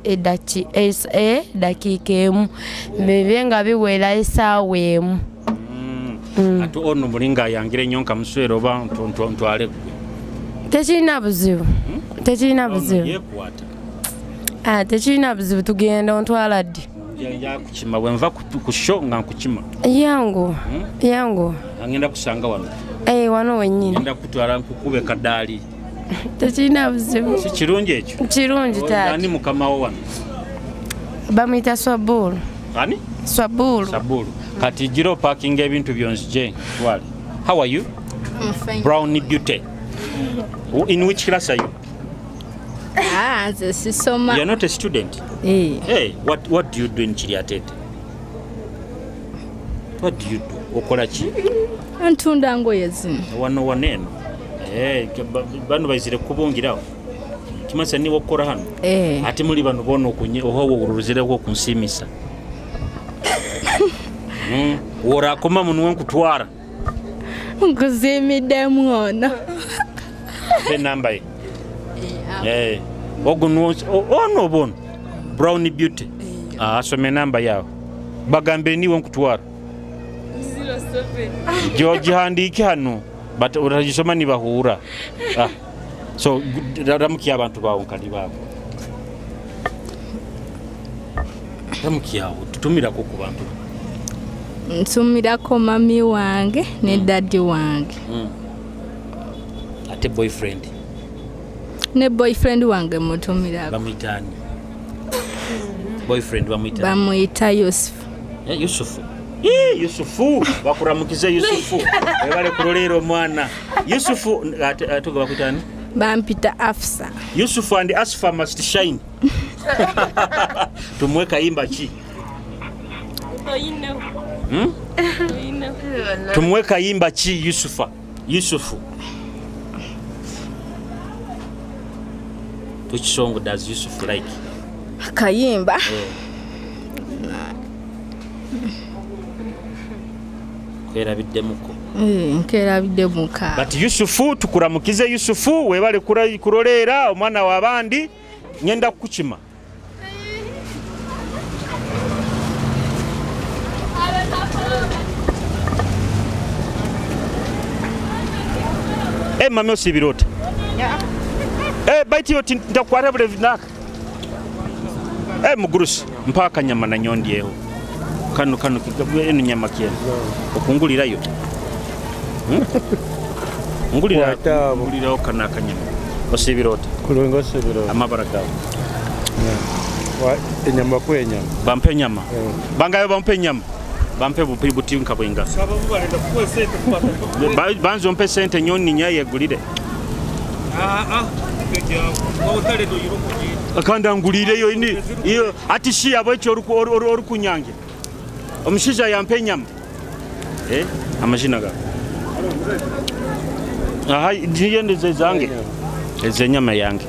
[SPEAKER 16] edakiika emu bibe nga biwera esaawa emu.
[SPEAKER 1] Ate ono mulinga ayangire nnyo nka muswere oba ntwale gwe.
[SPEAKER 16] Tekirina buzibu. Tekirina buzibu.
[SPEAKER 1] Yeekwata.
[SPEAKER 16] Tekirina buzibu tugenda ontwala ddi?
[SPEAKER 1] Nja kukima bwe nva ku show nga nkukima.
[SPEAKER 16] Yangu. Yangu.
[SPEAKER 1] Angenda kusanga wano.
[SPEAKER 16] Eh, wano wennyini.
[SPEAKER 1] Ngenda kutwala nkukube kadaali.
[SPEAKER 16] Tekirina buzibu.
[SPEAKER 1] Si kirungi ekyo?
[SPEAKER 16] Kirungi taata.
[SPEAKER 1] Ani mukama wo wano?
[SPEAKER 16] Bamuyita Swabulu.
[SPEAKER 1] Ani?
[SPEAKER 16] Swabulu.
[SPEAKER 1] Swabulu. Kati giro parking ebintu byonzije twale. How are you?
[SPEAKER 17] I'm fine.
[SPEAKER 1] Brown beauty. In which class are you?
[SPEAKER 17] Ah, nze sisoma.
[SPEAKER 1] You are not a student?
[SPEAKER 17] Eh.
[SPEAKER 1] Hey, what do you do in Kiryatete? What do you do? Okola ki?
[SPEAKER 17] Ntunda ngoye zino.
[SPEAKER 1] Wano waneno. Eh, bano baizire kubungirawo. Kimasa ni wokora hano.
[SPEAKER 17] Eh.
[SPEAKER 1] Ate muri bano bono okunye oho uruzireko kunsimisa. Worakoma munwe nkutwara.
[SPEAKER 17] Nkuzimidde mwono.
[SPEAKER 1] Pe namba ye. Eh. Oguno ono bono. Brown beauty. Ah, asome namba yawo. Bagambe niwe nkutwara.
[SPEAKER 15] 07.
[SPEAKER 1] George handike hano. But uragisoma nibahura. Ah. So ramukiya abantu bawo nkali babo. Ramukiya tutumirako ku bantu.
[SPEAKER 17] Ntumirako mami wange ne daddy wange.
[SPEAKER 1] Ate boyfriend.
[SPEAKER 17] Ne boyfriend wange mutumirako.
[SPEAKER 1] Bamuyita ani? Boyfriend bamuyita.
[SPEAKER 17] Bamuyita Yusuf.
[SPEAKER 1] Eh, Yusufu. Yee, Yusufu bakuramukize Yusufu. Ebale kulolero mwana. Yusufu atuga bakuyita ani?
[SPEAKER 17] Bampita Afsa.
[SPEAKER 1] Yusufu and Asfa must shine. Tumweka imba chi. Tumweka imba chi Yusufa. Yusufu. Which song does Yusuf like?
[SPEAKER 17] Kayimba.
[SPEAKER 1] Yeah. Kwerabiddemuko.
[SPEAKER 17] Nkerabidde muka.
[SPEAKER 1] But Yusufu, tukuramukize Yusufu, webale kuroleera omwana w'abandi, ngenda kukukima. Mami osibira ota? Baiti oti ntakwata bule vinaka. Mugurusi, mpa akanyama na nyondyeho. Kano kano eno nyama kyeno. Okungulirayo. Ngulira nguliraho kana akanyama. Osibira ota?
[SPEAKER 18] Kulunga osibira.
[SPEAKER 1] Amabara gawe.
[SPEAKER 18] Wa enyama ku enyama.
[SPEAKER 1] Bampe enyama. Bangayo bampe enyama. Bampe buti nka bwenga. Banzo mpe sente nyoni nyaye gulire. Akanda ngulireyo ini iyo ati shi abo ekyo orukunyange. Omushaija yampe enyama. Amazina gawe. Aha ndiyendeze zange. Eze nyama yange.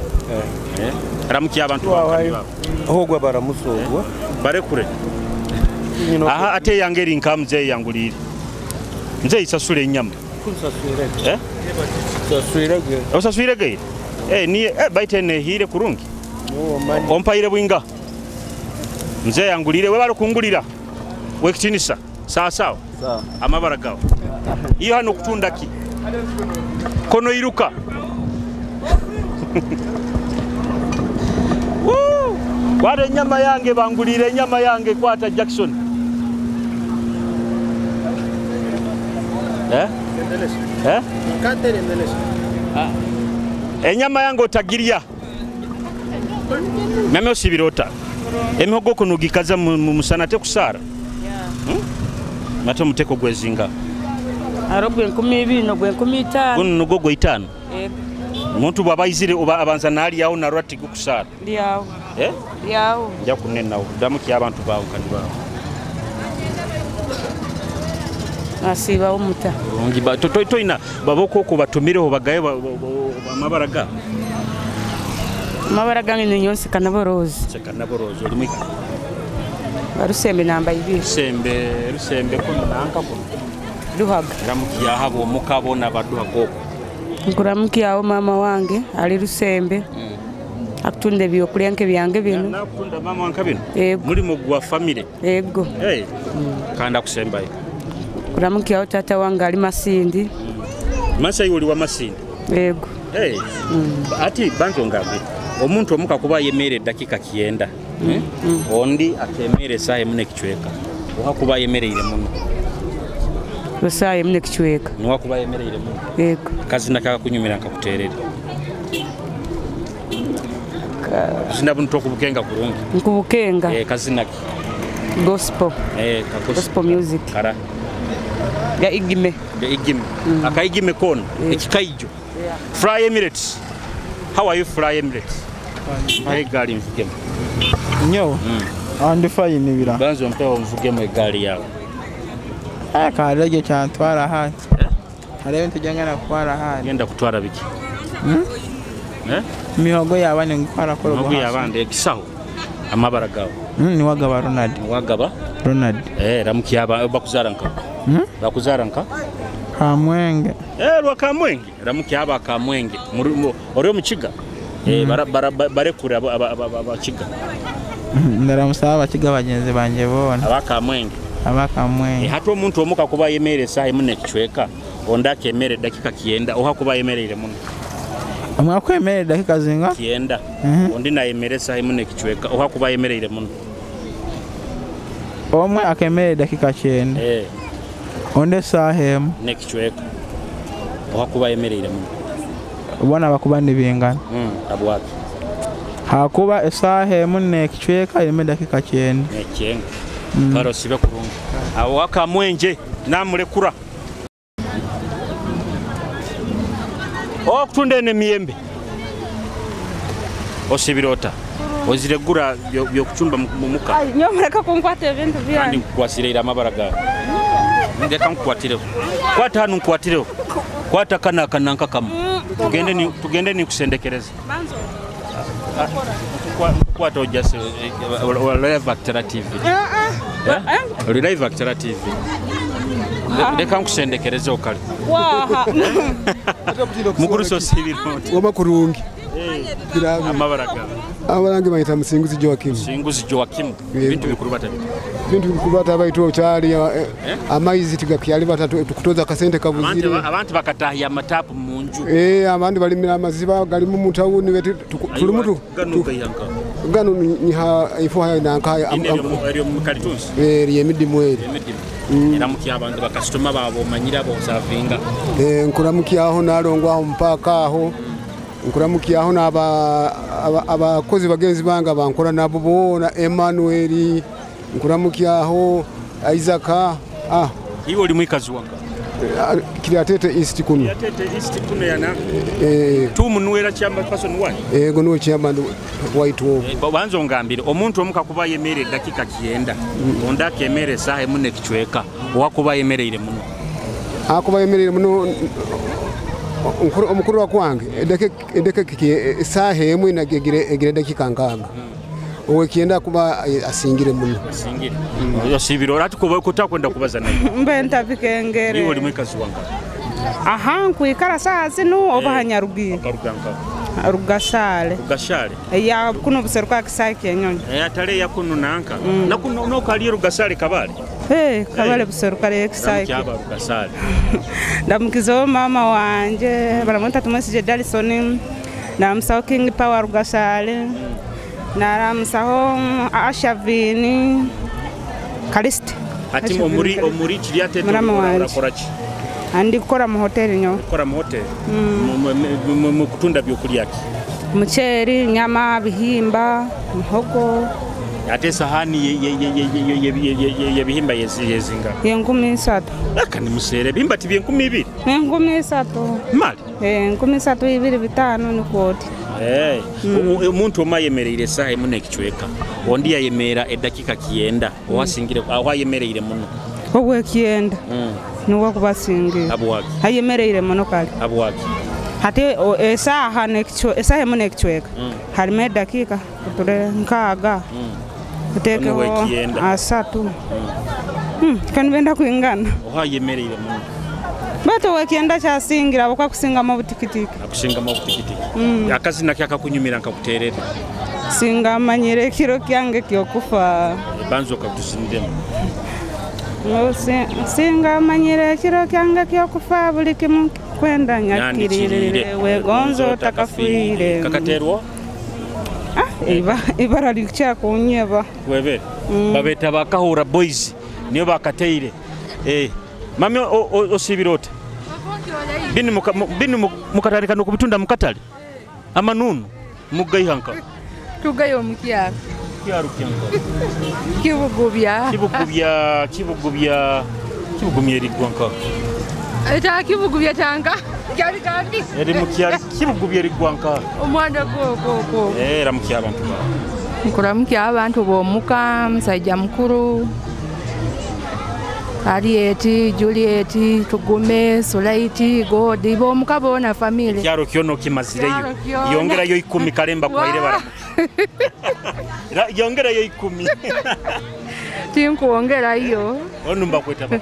[SPEAKER 1] Ramuki abantu bawe.
[SPEAKER 18] Ahogwa baramusogwa.
[SPEAKER 1] Barekure. Aha ate yange eri nka mzee yangulire. Mzee isasule enyama.
[SPEAKER 18] Kunsaswirege. Saswirege.
[SPEAKER 1] Osaswirege? Ni baite nehire kurungi. Ompaire bwinga. Mzee yangulire we bali kungulira. Wekitinisa. Sawa sawa.
[SPEAKER 18] Sawa.
[SPEAKER 1] Amabara gawe. Iyo hano kutunda ki? Kono iruka. Woo! Kwata enyama yange bangulire enyama yange kwata Jackson. Enyama yange otagiria. Mame osibira ota. Emihogo kuno gikaza mu musana te kusara. Mate muteko gwezinga.
[SPEAKER 19] Arogwe 20 no gwe 15.
[SPEAKER 1] Guno nugo gwe 5. Omuntu bw'aba ayizire oba abanza n'alyawo narwati gukusara.
[SPEAKER 19] Lyawo. Lyawo.
[SPEAKER 1] Nja kunenawo ddamu ki abantu baawo kati baawo.
[SPEAKER 19] Asiibawo muta.
[SPEAKER 1] Bulungi ba toyina baboko batumireho bagaye amabara ga.
[SPEAKER 19] Amabara gange ni Nyonsi Kanaborozi.
[SPEAKER 1] Kanaborozi oli mwika.
[SPEAKER 19] Barusembe namba ibiri.
[SPEAKER 1] Rusembe Rusembe kono nanka kono.
[SPEAKER 19] Duhaga.
[SPEAKER 1] Ramukiya habo mukabona baduha goko.
[SPEAKER 19] Nkuramukiyawo mama wange ali Rusembe. Akutunda ebyokulya nke byange bino.
[SPEAKER 1] Nakutunda mama wange bino?
[SPEAKER 19] Yego.
[SPEAKER 1] Mulimo gwa family?
[SPEAKER 19] Yego.
[SPEAKER 1] Kanda kusembayo.
[SPEAKER 19] Kuramukiyawo tata wange ali Masindi.
[SPEAKER 1] Masai oli wa Masindi?
[SPEAKER 19] Yego.
[SPEAKER 1] Ati banzo ngambe. Omuntu omuka kuba yemere dakika 9. Ondi akemere saa emu n'ekicweka. Oha kuba yemereire muno.
[SPEAKER 19] Saa emu n'ekicweka.
[SPEAKER 1] Nuwa kuba yemereire muno.
[SPEAKER 19] Yego.
[SPEAKER 1] Kazina kakakunyumira nkakuterere. Kazina buntu okubukenga kurungi.
[SPEAKER 19] Nkubukenga.
[SPEAKER 1] Kazina ki?
[SPEAKER 19] Gospel. Gospel music.
[SPEAKER 1] Kara.
[SPEAKER 19] Ya igime.
[SPEAKER 1] Ya igime. Akaigime kono. Ekikaijo. Fly Emirates. How are you, Fly Emirates? Hey, gari mvugemu.
[SPEAKER 20] Nyo. Andi fine bira.
[SPEAKER 1] Banzo mpewo mvugemu egari yawe.
[SPEAKER 20] Kaleje kyantwara hati. Haleyo ntujangana kutwara hati.
[SPEAKER 1] Genda kutwara biki?
[SPEAKER 20] Mihogo y'abandi ngutwara koro.
[SPEAKER 1] Mihogo y'abandi ekisaho. Amabara gawe.
[SPEAKER 20] Ni wagaba Ronald.
[SPEAKER 1] Wagaba?
[SPEAKER 20] Ronald.
[SPEAKER 1] Ramuki aba bakuzara nka. Bakuzara nka?
[SPEAKER 20] Kamwenge.
[SPEAKER 1] Lwa Kamwenge. Ramuki aba Kamwenge. Ori omukiga. Barekure abakiga.
[SPEAKER 20] Ndaramusaba abakiga bagenzi banje bona.
[SPEAKER 1] Aba Kamwenge.
[SPEAKER 20] Aba Kamwenge.
[SPEAKER 1] Hati omuntu omuka kuba yemere saa emu n'ekicweka ondi akemere dakika 9 oha kuba yemereire muno.
[SPEAKER 20] Omwe akwemere dakika zinga?
[SPEAKER 1] 9. Ondi nayemere saa emu n'ekicweka oha kuba yemereire muno.
[SPEAKER 20] Omwe akemere dakika 9. Onde saa emu
[SPEAKER 1] n'ekicweka oha kuba yemereire muno.
[SPEAKER 20] Ubona bakuba nibingana.
[SPEAKER 1] Abwaki.
[SPEAKER 20] Hakuba esaha emu n'ekicweka emu dakika 9.
[SPEAKER 1] 9. Karo sibe kurungi. Awo Akamwenje namulekura. Okutunda ene miyembe. Osibira ota. Oziregura byokuchumba mumuka.
[SPEAKER 15] Ai, nyo mureka kunkwata ebintu byange.
[SPEAKER 1] Kandi nkukwasire amabara gawe. Ndeka nkukwatireho. Kwata hano nkukwatireho. Kwata kana kananka kamu. Tugende ni kusendekereza.
[SPEAKER 15] Banzo.
[SPEAKER 1] Kwata ojase live Actara TV. Live Actara TV. Leka nkusendekerezeho kale.
[SPEAKER 7] Waha.
[SPEAKER 1] Mukuru sosibiroti.
[SPEAKER 21] Wama kurungi.
[SPEAKER 1] Amabara gawe.
[SPEAKER 21] Abarangi bayita Musinguzi Joakim.
[SPEAKER 1] Musinguzi Joakim. Bintu bikuru bata bita.
[SPEAKER 21] Bintu bikuru bata baitu okyali amaizi tigakyali batatu tukutoza akasente kabuzire.
[SPEAKER 1] Abantu bakatahya amatapu mu nju.
[SPEAKER 21] Abandi balimira amaziba galimu mu tawuni tuli mutu. Gano niha ifuha nanka
[SPEAKER 1] eryo mu kalitunsi.
[SPEAKER 21] Emidimu eri.
[SPEAKER 1] Emidimu. Eramukia abantu bakasitoma babo manyira bo savinga.
[SPEAKER 21] Nkuramukyaho nalongwaho mpaka aho. Nkuramukyaho n'abakozi bagenzi bange bankora nabo bona Emmanuel nkuramukyaho Isaac.
[SPEAKER 1] Iwe oli mwikazi wanga
[SPEAKER 21] Kiryatete East kuno.
[SPEAKER 1] Kiryatete East kuno yana. Tumunuera chamba person one.
[SPEAKER 21] Gono chamba white wo.
[SPEAKER 1] Banzo ngambire omuntu omuka kuba yemere dakika 9. Onda kemere sahe mune kichweka. Wakuba yemereire muno.
[SPEAKER 21] Akuba yemereire muno. Omukuru wakwange edeke saha emwe egire dakika 6. Owekyenda kuba asingire muno.
[SPEAKER 1] Asingire. Yosibiro ati kuba kutakwenda kubaza naye.
[SPEAKER 7] Mbe ntabikengere.
[SPEAKER 1] Iwe oli mwikazi wanga.
[SPEAKER 7] Aha nkwikara saha zinu oba hanyarugi.
[SPEAKER 1] Akaruganka.
[SPEAKER 7] Rugasale.
[SPEAKER 1] Rugasale.
[SPEAKER 7] Ya kuno buseruka kisaki enyonyi.
[SPEAKER 1] Atale ya kuno nanka. Na kuno no kali Rugasale kabale.
[SPEAKER 7] Kabale buseruka le kisaki.
[SPEAKER 1] Kyaba Rugasale.
[SPEAKER 7] Ndamukizo mama wanje baramwita tumwesije Dalison na msawo King Power Rugasale. Naramusaho Ashavini Kalist.
[SPEAKER 1] Ati omuri Kiryatete urakoraki?
[SPEAKER 7] Andi kukora mu hoteli nyo.
[SPEAKER 1] Kukora mu hoteli. Mu kutunda byokulya ki?
[SPEAKER 7] Muceri, nyama, bihimba, muhogo.
[SPEAKER 1] Ate sahani ye bihimba yezinga.
[SPEAKER 7] Ye 3.
[SPEAKER 1] Aka ni musere bihimba ti 2,000.
[SPEAKER 7] 3.
[SPEAKER 1] Mali.
[SPEAKER 7] 3 2 5 ni kwoti.
[SPEAKER 1] Omuntu omayemereire saha emune kichweka. Ondi yayemera edakika 9 owasingire aho ayemereire muno.
[SPEAKER 7] Ogwe 9. Nuwa kubasingira.
[SPEAKER 1] Abwaki.
[SPEAKER 7] Ayemereire muno kale.
[SPEAKER 1] Abwaki.
[SPEAKER 7] Hati esaha esaha emune kichweka. Harime dakika kuture 6. Utekeho 3. Kanibenda kuingana.
[SPEAKER 1] Ohayemereire muno.
[SPEAKER 7] Bato wekienda kyasingira abakwa kusinga mu butikitiki.
[SPEAKER 1] Akusinga mu butikitiki. Akazina kyakakunyumira nkakuterera.
[SPEAKER 7] Singa manyire kiro kyange kyokufa.
[SPEAKER 1] Banzo kakutusindiremu.
[SPEAKER 7] Singa manyire kiro kyange kyokufa buli kimu kwenda nyakirire wegonzo takafire.
[SPEAKER 1] Kakaterwa?
[SPEAKER 7] Ibara likya kunyeba.
[SPEAKER 1] Webe. Babeta bakahura boys niyo bakateire. Mami osibirota. Binu mukatandika nokubitunda mukatale. Amanunu mugaihanka.
[SPEAKER 22] Tugayo mukyaro.
[SPEAKER 1] Kyaro kyanka.
[SPEAKER 22] Kibugubya.
[SPEAKER 1] Kibugubya, kibugubya, kibugumye rigwanka.
[SPEAKER 22] Eta kibugubya tanga. Kyali kandi.
[SPEAKER 1] Eri mukyaro kibugubya rigwanka.
[SPEAKER 22] Omwana go.
[SPEAKER 1] Ramukya abantu ba.
[SPEAKER 22] Nkuramukya abantu bomuka, musajja mukuru. Arieti, Julieti, Tugume, Sulaiti, Godi, bomuka bona family.
[SPEAKER 1] Kyaro kyono kimazireyo. Yongerayo 10 kalemba kwaire bara. Yongerayo 10.
[SPEAKER 22] Tinkuongerayo.
[SPEAKER 1] Onumba kweta ba.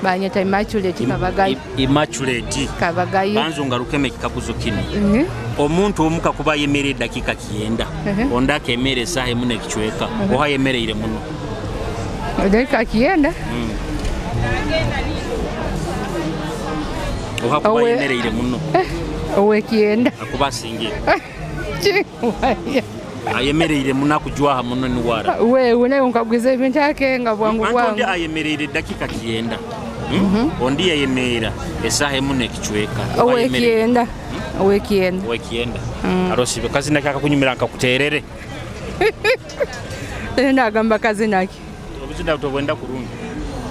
[SPEAKER 22] Banyeta Immaculate Kabagayo.
[SPEAKER 1] Immaculate
[SPEAKER 22] Kabagayo.
[SPEAKER 1] Banzo ngarukeme kikaguzo kino. Omuntu omuka kuba yemere dakika 9. Onda kemere saha emune kichweka. Oha yemereire muno.
[SPEAKER 22] Dakika 9.
[SPEAKER 1] Ohakuba yemereire muno.
[SPEAKER 22] Owekienda.
[SPEAKER 1] Akuba singira. Ayemereire muno akujwaha muno ni wara.
[SPEAKER 22] Wewe naye unkagwiza ebintu akenga bwangu bwangu.
[SPEAKER 1] Ondi ayemereire dakika 9. Ondi yemera esaha emune kichweka.
[SPEAKER 22] Owekienda. Owekienda.
[SPEAKER 1] Owekienda. Arosibe kazina kyakakunyumira nkakuterere.
[SPEAKER 22] Ndagamba kazina ki.
[SPEAKER 1] Obuzina tobwenda kurungi.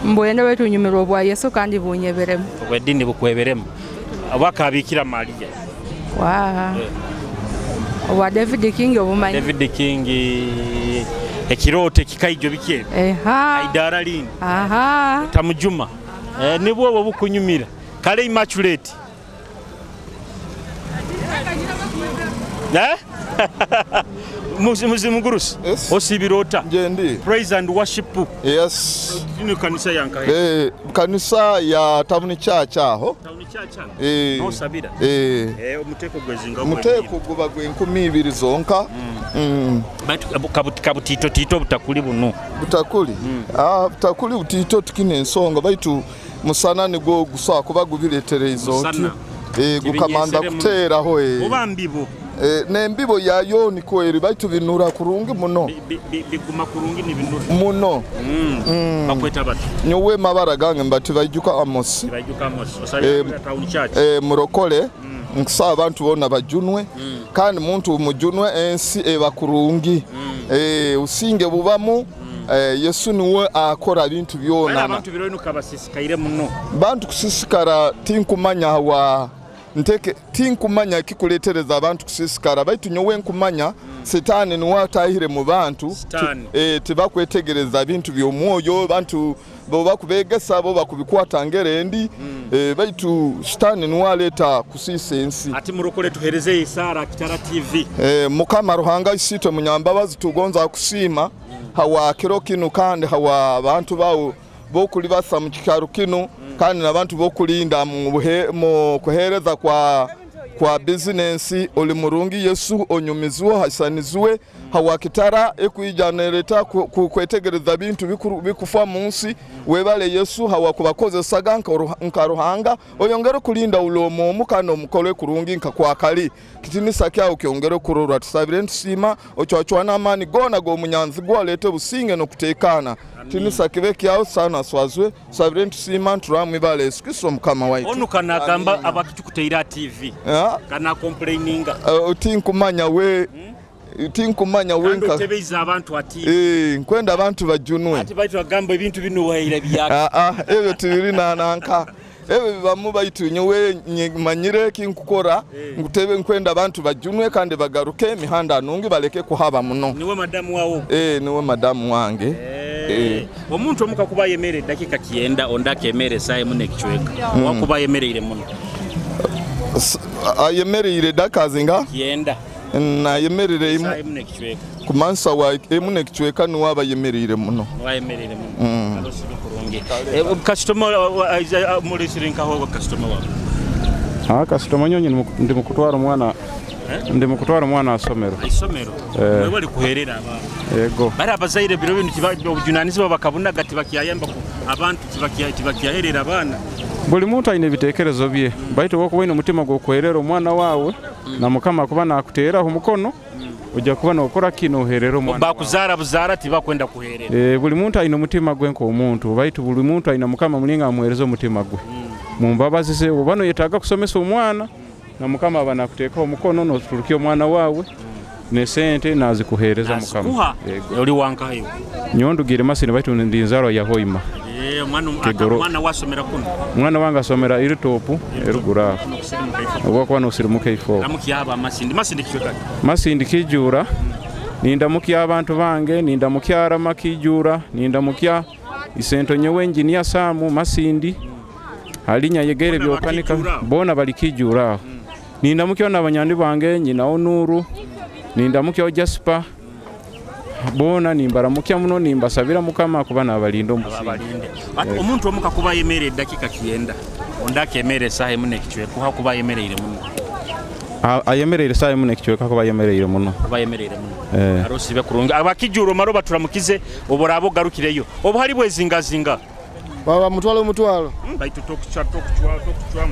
[SPEAKER 22] Mbwenda wetunyumirwa obwa Yesu kandi bunyeberemu.
[SPEAKER 1] Obwedini bukweberemu. Abakabikira Maria.
[SPEAKER 22] Wa. Obwa David King obumanyi.
[SPEAKER 1] David King ekirote kikaijo bikye. Aidara lini.
[SPEAKER 22] Aha.
[SPEAKER 1] Tamujuma. Nibwo obwo bukunyumira. Kale Immaculate. Muzimugurusi osibira ota? Praise and worship.
[SPEAKER 2] Yes.
[SPEAKER 1] Ino kanisa yankahe?
[SPEAKER 2] Kanisa ya Town Church aho.
[SPEAKER 1] Town Church aho. Nosabira. Omuteko gwezinga
[SPEAKER 2] omuteko guba gwe 2000 zonka.
[SPEAKER 1] Batu kabutito tito butakuli buno.
[SPEAKER 2] Butakuli. Butakuli butito tukine ensonga baitu musana nigwo gusa kuba gubireterezo. Gukamanda kuteraho
[SPEAKER 1] Oba mbibo.
[SPEAKER 2] Nembibo yayo niko eri baitu binura kurungi muno.
[SPEAKER 1] Biguma kurungi ni binura.
[SPEAKER 2] Muno.
[SPEAKER 1] Bakweta batu.
[SPEAKER 2] Nyowe mabara gange mbati baijuka Amos.
[SPEAKER 1] Baijuka Amos. Osabira Town Church.
[SPEAKER 2] Murokole. Nkusaba abantu bona bajunwe. Kandi muntu mujunwe ensi eba kurungi. Usinge bubamu. Yesu niwe akora bintu byona.
[SPEAKER 1] Abantu bironu kabasisikaire muno.
[SPEAKER 2] Bantu kusisikara tinkumanya wa nteke tinkumanya kikuletereza abantu kusisikara baitu nyowe nkumanya setani niwe atahire mu bantu tibakwetegereza bintu by'omwoyo bantu bo bakubegesa bo bakubikwata ngerendi baitu setani niwe aleta kusisa ensi.
[SPEAKER 1] Ati murokole tuhereze isara Kitara TV.
[SPEAKER 2] Mukama Ruhanga isitwe munyambabazi tugonza kusima hawa kiro kinu kandi hawa abantu bawo bokuli basa mu kikaru kinu kandi nabantu bokulinda mu kuhereza kwa business oli murungi Yesu onyumizwe hasanizwe hawa Kitara ekuijanereta kwetegereza bintu bikufa munsi webale Yesu hawa kubakozesaga nka Ruhanga oyongere kulinda ulomo mukano mukole kurungi nka kwakali kitinisa kyawo kyongere kurorwa tusabire ntusima ochwachwana amani gona go munyanzi gwalete businge no kutekana tinisa kibeki awo sana swazwe sabire ntusima nturamu ibale Yesu Kristo mukama waitu.
[SPEAKER 1] Onu kanagamba abakitukuteira TV kana complaininga
[SPEAKER 2] tinkumanya we tinkumanya wenka
[SPEAKER 1] otebeiza abantu ati
[SPEAKER 2] nkwenda abantu bajunwe
[SPEAKER 1] ati baitu agamba ebintu bino waira byaka
[SPEAKER 2] ebyo tibiri nananka ebyo bibamu baitu nyowe manyire kinkukora ngutebe nkwenda abantu bajunwe kandi bagaruke emihanda nungi baleke kuhaba muno.
[SPEAKER 1] Niwe madamu wawo?
[SPEAKER 2] Niwe madamu wange.
[SPEAKER 1] Omuntu omuka kuba yemere dakika 9 ondake emere saye mune kichweka wakuba yemereire muno
[SPEAKER 2] ayemereire dakazinga
[SPEAKER 1] 9
[SPEAKER 2] na yemerere imu kumansa wa emune kichweka niwe abayemerere muno
[SPEAKER 1] wayemerere muno alosibe kurungi customer mulisirinka ho customer wa
[SPEAKER 18] customer nyonyi ndi mukutwara omwana ndi mukutwara omwana asomero
[SPEAKER 1] isomero wewe bali kuherera abantu
[SPEAKER 18] yego
[SPEAKER 1] bari abazaire biro bintu obujunanizibwa bakabuna gati bakiyayamba abantu tibakiyaherera abana.
[SPEAKER 18] Buli muntu aine ebitekerezo bye baitu wokuba ine omutima gw'okuherera omwana wawe na mukama kuba nakuteeraho omukono ojja kuba nokora kino oherera omwana
[SPEAKER 1] bakuzara buzara tibakwenda kuherera.
[SPEAKER 18] Buli muntu aine omutima gwe nk'omuntu baitu buli muntu aine mukama mulinga amuhereza omutima gwe mumbabazi ze oba noyetaaga kusomesa omwana na mukama aba nakuteekaho omukono noturukia omwana wawe nesente nazikuhereza mukama.
[SPEAKER 1] Oli wankayo
[SPEAKER 18] nyondugire masini baitu ndi nzaro ya Hoima.
[SPEAKER 1] Mwana wasomera kuno.
[SPEAKER 18] Mwana wange asomera Iritopu erugura. Obwa nosirimuka ifo.
[SPEAKER 1] Ndamukiaba Masindi. Masindi kichweka.
[SPEAKER 18] Masindi kijura. Nindamukia abantu bange, nindamukia Rama kijura, nindamukia Isento nyewe engineer Samu Masindi. Halinya yegere byokanika bona bali kijura. Nindamukia nabanyandi bange nyina Onuru. Nindamukia Jasper. Bona nimbaramukia muno nimbasabira mukama kuba nabalinda omusingi.
[SPEAKER 1] Omuntu omuka kuba yemere dakika 9 ondake emere sahe mune kichweka ha kuba yemereire muno.
[SPEAKER 18] Ayemereire sahe mune kichweka kuba yemereire muno.
[SPEAKER 1] Kuba yemereire muno. Arosibe kurungi abakijuro maro baturamukize oborabo garukireyo. Obu hari bwezinga zinga.
[SPEAKER 3] Baba mutwalo mutwalo.
[SPEAKER 1] Baitu tokuchwa tokuchwa.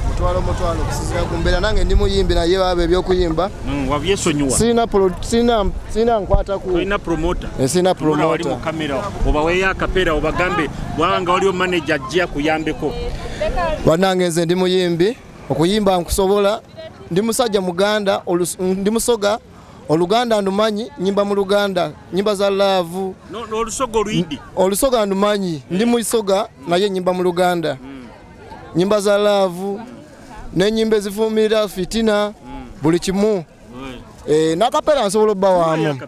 [SPEAKER 3] Mutwalo mutwalo kusizira kumbera nange ndi muyimbi naye babe ebyokuyimba.
[SPEAKER 1] Wabyesonyuwa.
[SPEAKER 3] Sina nkwata ku.
[SPEAKER 1] Sina promoter.
[SPEAKER 3] Sina promoter.
[SPEAKER 1] Wali mu kamera oba weya kapera obagambe bwanga wali manager ajja kuyambeko.
[SPEAKER 3] Banange nze ndi muyimbi okuyimba nkusobola ndi musajja muganda ndi musoga Oluganda ndumanyi nyimba mu Luganda nyimba za love.
[SPEAKER 1] No olusoga oluyidi.
[SPEAKER 3] Olusoga ndumanyi ndi musoga naye nyimba mu Luganda. Nyimba za love n'enyimba ezifumirira fitina buli kimu. Nakapera nsobola obba waamu.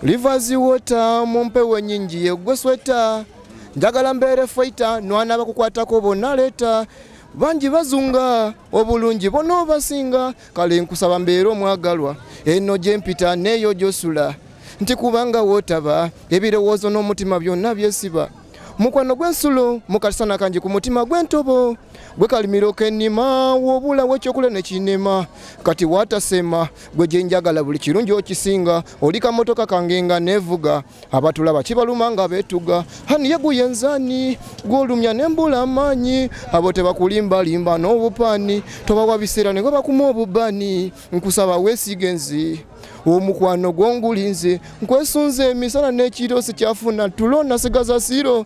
[SPEAKER 3] Rivers water mumpewo nyingi yegwe sweta njagala mbeere fighter nwana bakukwatako bonna leeta Bangi bazunga obulungi bona obasinga. Kale nkusaba mbeere omwagalwa eno gye mpita n'eyo gy'osula. Nti kubanga wootaba ebirowoozo n'omutima byonna byesiba. Mukwano gw'ensulo mukasana kangi ku mutima gw'entobo. Gwe kalimiro k'ennima w'obulawo ekyokulya ne kinema. Kati waatasema gwe gye njagala buli kirungi okisinga. Oli kamotoka kange nga neevuga abatulaba kibaluma nga beetuga. Hani ye guyenzani gw'olumya ne mbula amaanyi. Abo tebakulimbalimba n'obupaani tobawa biseera ne gwe bakuma obubaani. Nkusaba weesige nze omukwano gw'ongulinze nkwesunze emisana n'ekiro sikyafuna tulo nasigaza siro.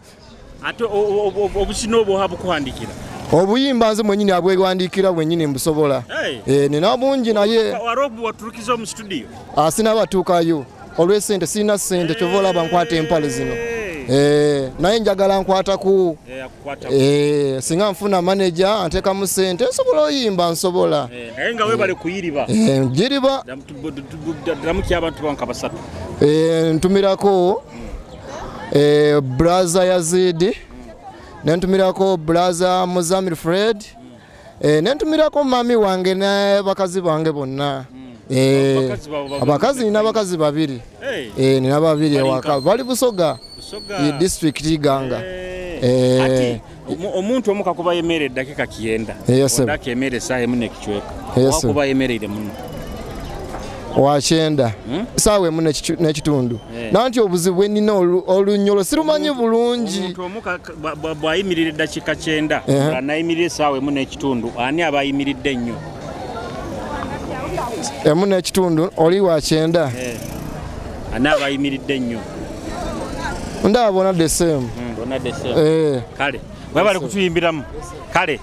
[SPEAKER 1] Ate obusino obwo habukuhandikira?
[SPEAKER 3] Obuyimba nze mwennyini abwewandiikira bwennyini mbusobola. Nina bungi naye
[SPEAKER 1] warobu waturukiza mu studio?
[SPEAKER 3] Sinabatuukayo olw'essente, sirina ssente kyova olaba nkwata empale zino. Naye njagala nkwataku. Singa nfuna manager anteekamu ssente nsobola oyimba nsobola.
[SPEAKER 1] Naye nga weebale kuyiriba.
[SPEAKER 3] Njiriba.
[SPEAKER 1] Ddamu abantu banka basatu.
[SPEAKER 3] Ntumirako Braza Yazidi, nentumirako Braza Muzamil Fred, nentumirako mami wange ne bakazi bange bonna. Abakazi nina bakazi babiri. Nina babiri ewaka bali Busoga district Iganga.
[SPEAKER 1] Ati omuntu omu kakuba yemere eddakiika 90 ondaka emere essaawa emu n'ekichweka wakuba yemereire muno
[SPEAKER 3] wakyenda saawa emu n'ekitundu. Nanti obuzibu bwe nnina olunyolo sirumanyi bulungi.
[SPEAKER 1] Omuntu omu bw'ayimirira eddakiika 90 anayimirira essaawa emu n'ekitundu ani aba ayimiridde ennyo?
[SPEAKER 3] Emu n'ekitundu oli wakyenda
[SPEAKER 1] ani aba ayimiridde ennyo?
[SPEAKER 3] Ndaba bona the same.
[SPEAKER 1] Bona the same. Kale webale kutuyimbiramu. Kale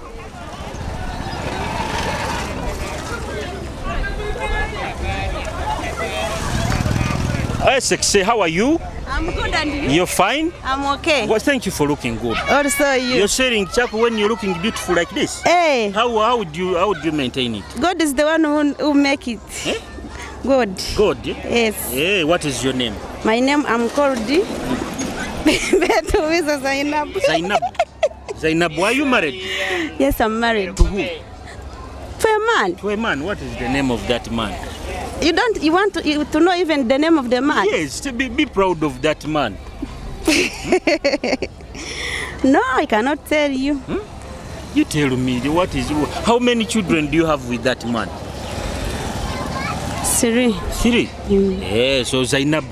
[SPEAKER 1] Hey, sexy, how are you?
[SPEAKER 4] I'm good, and you?
[SPEAKER 1] You're fine?
[SPEAKER 4] I'm okay.
[SPEAKER 1] Well, thank you for looking good.
[SPEAKER 4] Also you.
[SPEAKER 1] You're sharing chaku when you're looking beautiful like this.
[SPEAKER 4] Hey.
[SPEAKER 1] How do you maintain it?
[SPEAKER 4] God is the one who make it.
[SPEAKER 1] Eh?
[SPEAKER 4] God.
[SPEAKER 1] God?
[SPEAKER 4] Yes.
[SPEAKER 1] Hey, what is your name?
[SPEAKER 4] My name, I'm called Betuwiza Zainab.
[SPEAKER 1] Zainab. Zainab, why are you married?
[SPEAKER 4] Yes, I'm married.
[SPEAKER 1] To who?
[SPEAKER 4] To a man.
[SPEAKER 1] To a man. What is the name of that man?
[SPEAKER 4] You don't. You want to know even the name of the man?
[SPEAKER 1] Yes, to be proud of that man.
[SPEAKER 4] No, I cannot tell you.
[SPEAKER 1] You tell me what is. How many children do you have with that man?
[SPEAKER 4] 3.
[SPEAKER 1] 3? Yeah, so Zainab,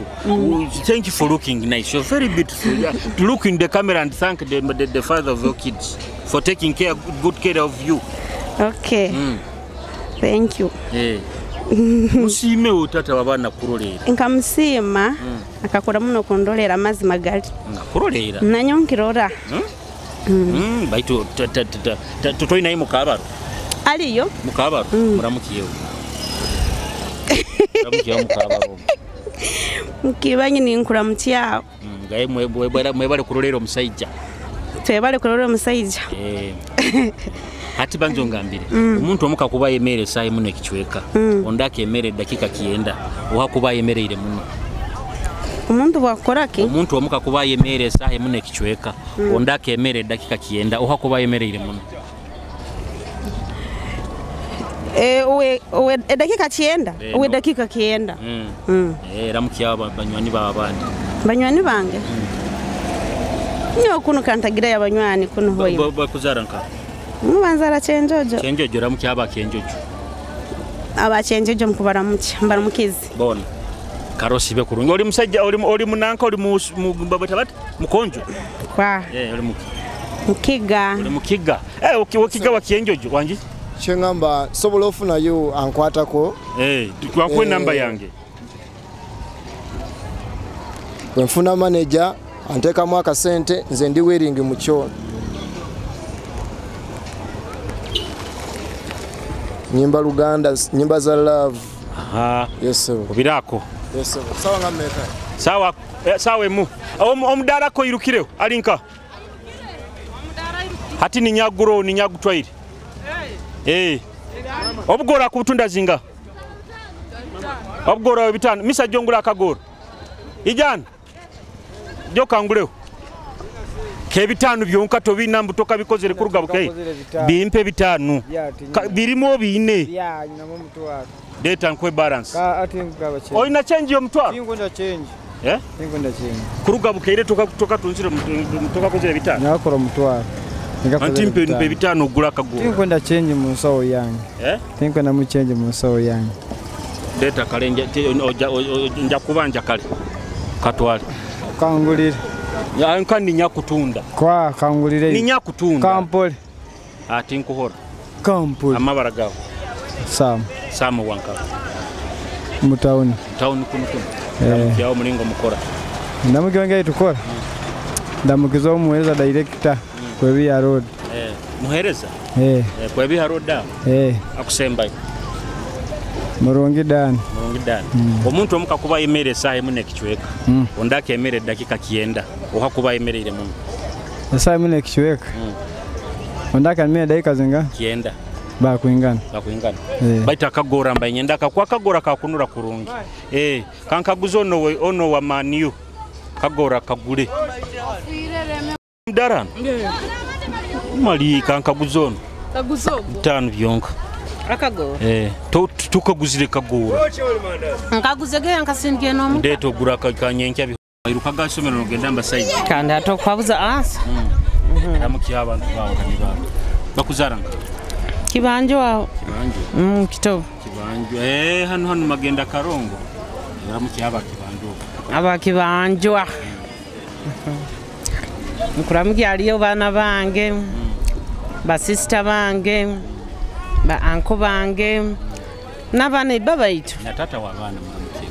[SPEAKER 1] thank you for looking nice. You're very beautiful. To look in the camera and thank the father of your kids for taking care, good care of you.
[SPEAKER 4] Okay. Thank you.
[SPEAKER 1] Yeah. Musiime otata wabana kulolera.
[SPEAKER 4] Nkamusiima akakora muno kundolera amazzi magali.
[SPEAKER 1] Ngakulolera.
[SPEAKER 4] Nanyo nkirora.
[SPEAKER 1] Baitu totoinayo mukabaro.
[SPEAKER 4] Aliyo?
[SPEAKER 1] Mukabaro muramukiyeho. Muramukiyeho mukabaro.
[SPEAKER 4] Mukibanyi ninkuramukyaho.
[SPEAKER 1] Ngaye mwebale kulolera omusajja.
[SPEAKER 4] Twebale kulolera omusajja.
[SPEAKER 1] Ati banzo ngambire omuntu omuka kuba yemere essaawa emu n'ekichweka ondaka emere eddakiika 90 oha kuba yemereire muno.
[SPEAKER 4] Omuntu bwakora ki?
[SPEAKER 1] Omuntu omuka kuba yemere essaawa emu n'ekichweka ondaka emere eddakiika 90 oha kuba yemereire muno.
[SPEAKER 4] Owe eddakiika 90 owe eddakiika 90.
[SPEAKER 1] Ramukya banywani b'abandi.
[SPEAKER 4] Banywani bange nyo kuno kantagira ya banywani kuno hoyo.
[SPEAKER 1] Bakuzara nka
[SPEAKER 4] Mubanzara Kyenjojo.
[SPEAKER 1] Kyenjojo ramukya aba Kyenjojo.
[SPEAKER 4] Aba Kyenjojo mukubaramuki mbaramukizi.
[SPEAKER 1] Bona. Karosi be kurungi. Oli musajja oli munanka oli mu batabata mukonjo.
[SPEAKER 4] Kwa.
[SPEAKER 1] Oli
[SPEAKER 4] mukiga.
[SPEAKER 1] Oli mukiga. Okiga wa Kyenjojo wangi?
[SPEAKER 3] Kyengamba sobola ofunayo ankwatako.
[SPEAKER 1] Twakuwe namba yange.
[SPEAKER 3] Bwe nfuna manager anteekamu akasente nze ndi willing mu kyo. Nyimba Luganda, nyimba za love.
[SPEAKER 1] Aha.
[SPEAKER 3] Yes sir.
[SPEAKER 1] Obirako.
[SPEAKER 3] Yes sir. Sawa nga mmeka?
[SPEAKER 1] Sawa, sawa emu. Omudara ko irukireho alinka. Hati ninyaguro ninyagutwaire. Obugora kubutunda zinga. Obugora bitano. Misa jongula akagoro. Ijana. Joka nguleho. Kebitaano byonka tobina mbu tokabikozere kuruga buke. Bimpe bitaano. Birimu biine.
[SPEAKER 20] Ya nyina omutwaro.
[SPEAKER 1] Data nkwe balance.
[SPEAKER 20] Ka ati ngaba change.
[SPEAKER 1] Oyina change y'omutwaro?
[SPEAKER 20] Tingunda change.
[SPEAKER 1] Eh?
[SPEAKER 20] Tingunda change.
[SPEAKER 1] Kuruga bukeire toka tunzire toka kozere bitaano.
[SPEAKER 20] Nakora omutwaro.
[SPEAKER 1] Anti mpe bitaano ogula akagula.
[SPEAKER 20] Tinkwenda change mu nsawo yange.
[SPEAKER 1] Eh?
[SPEAKER 20] Tinkwenda mu change mu nsawo yange.
[SPEAKER 1] Data kale nja kubanja kale. Katwale.
[SPEAKER 20] Kangulire.
[SPEAKER 1] Ya nkani nyakutunda.
[SPEAKER 20] Kwa kangulire.
[SPEAKER 1] Ni nyakutunda.
[SPEAKER 20] Kampole.
[SPEAKER 1] Ati nkuhora.
[SPEAKER 20] Kampole.
[SPEAKER 1] Amabara gawo.
[SPEAKER 20] Sam.
[SPEAKER 1] Sam wanka.
[SPEAKER 20] Mu town.
[SPEAKER 1] Town kuno kuno. Ndamukiyawo mulingo mukora.
[SPEAKER 20] Ndamukiwa tukora. Ndamukiza omuhereza director kwebiya road.
[SPEAKER 1] Muhereza? Kwebiya road da? Akusembayo.
[SPEAKER 20] Murungi dani.
[SPEAKER 1] Murungi dani. Omuntu omuka kuba emere saha emu n'ekicweka. Ondaka emere dakika 9 oha kuba emereire muno.
[SPEAKER 20] Saha emu n'ekicweka. Ondaka emere dakika zinga?
[SPEAKER 1] 9.
[SPEAKER 20] Bakwingana.
[SPEAKER 1] Bakwingana. Baita akagora mbaye nyenda akakwa akagora kakunura kurungi. Kankaguza ono wa maniu. Kagora kagule. Mdarano. Mali kankaguza ono.
[SPEAKER 8] Kaguza ogwo.
[SPEAKER 1] 5 byonka.
[SPEAKER 8] Akagora.
[SPEAKER 1] Tukaguzire kagora.
[SPEAKER 8] Nkaguze ge nkasindye no.
[SPEAKER 1] Ndeto gura kanyenkya iruka gasomero nogenda mbasaidi.
[SPEAKER 8] Kandi atokwabuza ansa.
[SPEAKER 1] Ndamukiya abantu bawo kandi bawo. Bakuzaranga.
[SPEAKER 8] Kibanjo awo.
[SPEAKER 1] Kibanjo.
[SPEAKER 8] Kitobo.
[SPEAKER 1] Kibanjo. Hano hano magenda karongo. Ndamukiya aba kibanjo.
[SPEAKER 8] Aba kibanjo. Nkuramukiya aliyo bana bange. Ba sister bange. Ba anko bange. N'abaana baba itu.
[SPEAKER 1] Na tata wa bana muramukiye.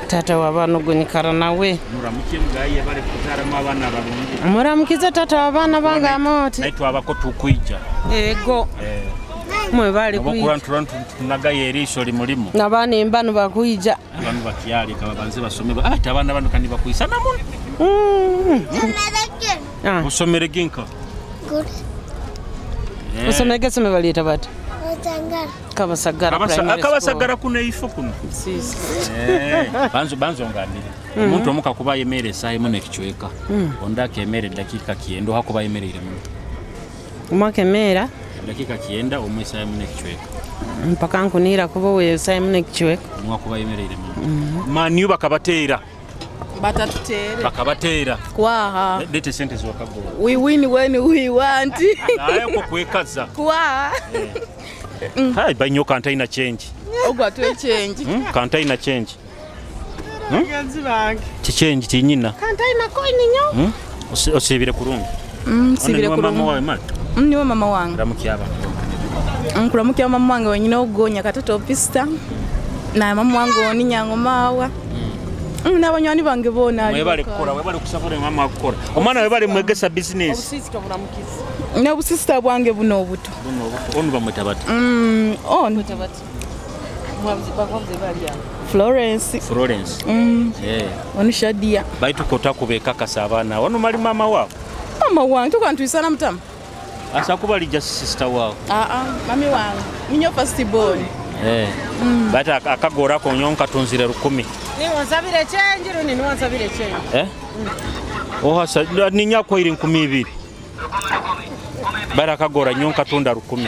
[SPEAKER 8] Tata wa bana gunyikara nawe.
[SPEAKER 1] Muramukiye mugaye bari kuzaramo abana barungi.
[SPEAKER 8] Muramukize tata wa bana bange amoti.
[SPEAKER 1] Naitwa abako tukwija.
[SPEAKER 8] Ego. Mwe bali
[SPEAKER 1] kuija. Tunagaye erisho limulimu.
[SPEAKER 8] N'abaana embanu bakwija.
[SPEAKER 1] Abantu bakiyali kababanze basome. Ati abana bano kandi bakwisa namu. Usomere ginka.
[SPEAKER 6] Good.
[SPEAKER 8] Usomere some balita bati. Kabasagara.
[SPEAKER 1] Kabasagara kuno ifo kuno.
[SPEAKER 8] Sisi.
[SPEAKER 1] Banzo ngambire. Omuntu omuka kuba yemere saha emu n'ekicweka. Ondaka emere dakika 9 hakuba yemereire muno.
[SPEAKER 8] Omwaka emera
[SPEAKER 1] dakika 9 omwe saha emu n'ekicweka.
[SPEAKER 8] Mpaka nkunira kuba we saha emu n'ekicweka.
[SPEAKER 1] Omwaka kuba yemereire muno. Maniu bakabateera.
[SPEAKER 9] Batatutere.
[SPEAKER 1] Bakabateera.
[SPEAKER 9] Kwaha.
[SPEAKER 1] Lete sente z'okagula.
[SPEAKER 9] We win when we want.
[SPEAKER 1] Naye ko kwekaza.
[SPEAKER 9] Kwaha.
[SPEAKER 1] Hai banyo kantaina change.
[SPEAKER 9] Ogwa tuwe change.
[SPEAKER 1] Kantaina change.
[SPEAKER 8] Bagenzi bange.
[SPEAKER 1] Change tinyina.
[SPEAKER 8] Kantaina coin nyo.
[SPEAKER 1] Osibire kurungi.
[SPEAKER 9] Sibire kurungi.
[SPEAKER 1] Mama wawe mali.
[SPEAKER 9] Niwe mama wange.
[SPEAKER 1] Ramukiya abantu.
[SPEAKER 9] Nkuramukiya mama wange wenyine ogonya katoto pista. Na mama wange oni nyangomawa. N'abanywani bange bona.
[SPEAKER 1] Mwebale kukora, mwebale kusabura mama akukora. Omwana webale mwegesa business.
[SPEAKER 8] Obusisita buramukiza.
[SPEAKER 9] N'obusisita bwange buno obuto.
[SPEAKER 1] Buno obuto. Onu bamweta bati.
[SPEAKER 9] Onu. Florence.
[SPEAKER 1] Florence.
[SPEAKER 9] Onu Shadia.
[SPEAKER 1] Baitu kota kubeka kasabana. Onu mali mama wao.
[SPEAKER 9] Mama wange tukantwisana mutamu.
[SPEAKER 1] Asa kubalija sister wao.
[SPEAKER 9] Mami wange. Ninyo first born.
[SPEAKER 1] Bata akagora ko nyonka tunzire 10.
[SPEAKER 8] Ni wansabire change runi ni wansabire change.
[SPEAKER 1] Oha ninya ko iri 20. Bara akagora nyonka tunda 10.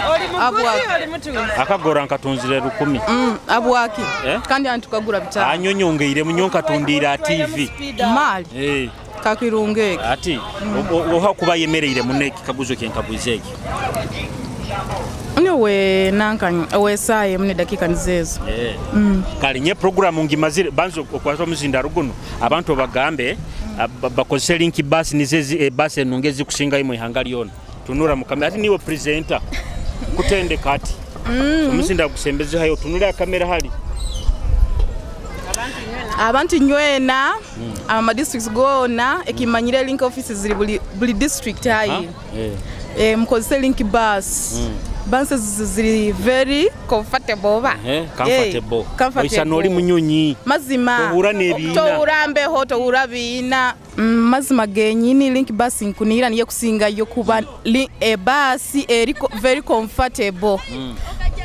[SPEAKER 1] Akagora nkatunzire 10.
[SPEAKER 9] Abwaki. Kandi antukagura bitano.
[SPEAKER 1] Anyonyongeire munyonka tundira TV.
[SPEAKER 9] Mali. Kakirungeke.
[SPEAKER 1] Ati oha kuba yemereire muneki kaguzo kyenkabwizeki.
[SPEAKER 9] Niwe nankanya owesaye mune dakika nizezo.
[SPEAKER 1] Kali nye program ngimazire banzo okwaza omuzinda ruguno abantu bagambe bakozese link bus nizezi bus enongezi kusinga imwe ihanga lyona. Tunura mukamera ati niwe presenter kutende kati. Omuzinda gusembeze hayo tunura kamera hali.
[SPEAKER 9] Abantu nywena ama districts gona ekimanyire link offices ziri buli district hayi. Mukozese link bus. Buses ziri very comfortable ba.
[SPEAKER 1] Comfortable. Oisa noli munyonyi.
[SPEAKER 9] Mazima.
[SPEAKER 1] Tohura nebiina.
[SPEAKER 9] Tohura mbeho tohura biina. Mazima genyini link bus nkunira niye kusinga yo kuba bus eri very comfortable.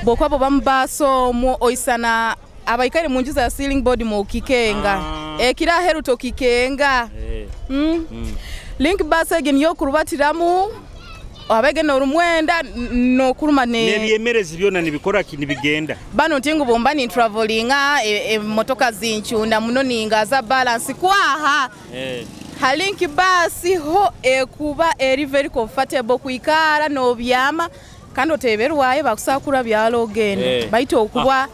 [SPEAKER 9] Bokwabo bambaso mu oisana abaikare mu nju za ceiling board mu kikenga. Ekira heru to kikenga. Link bus egi niyo kurubatiramu abege norumwenda nokuruma ne
[SPEAKER 1] N'ebyemerezi byona nibikora ki, nibigenda?
[SPEAKER 9] Bano ntingu bomba ni travelinga emotoka zinchunda muno ningaza balance kwaha. Halinki basi ho ekuba eri very comfortable kuikara nobyama kandi oteberwayo bakusakura byalo ogenda. Baitu okuba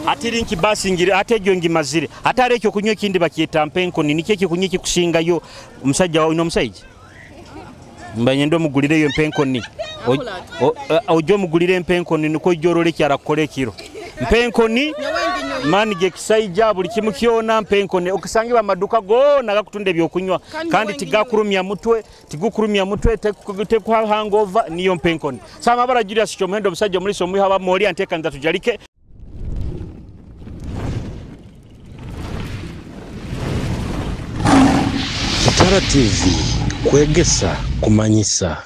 [SPEAKER 1] Ati linki basi ngiri ate egyo ngimazire, ate ari ekyo kunywa ekindi bakyeta mpenkoni, nikyo ekyokunywa ekikusingayo omusajja ino omusajja mbanye ndo mugulireyo empenkoni. Ojjo omugulire empenkoni niko ojja olole kyarakukola ekiro. Mpenkoni mani gekisaija buli kimu kyona mpenkoni, okisangibwa amaduka gona gakutunda ebyokunywa kandi tigakurumya mutwe, tigukurumya mutwe, tekuha hangover, niyo mpenkoni. Sama bara Julius Kyomuhendo omusajja omulisi omuha wa moli anteekaniza tujalike.
[SPEAKER 6] Kitara TV kwegesa kumanyisa.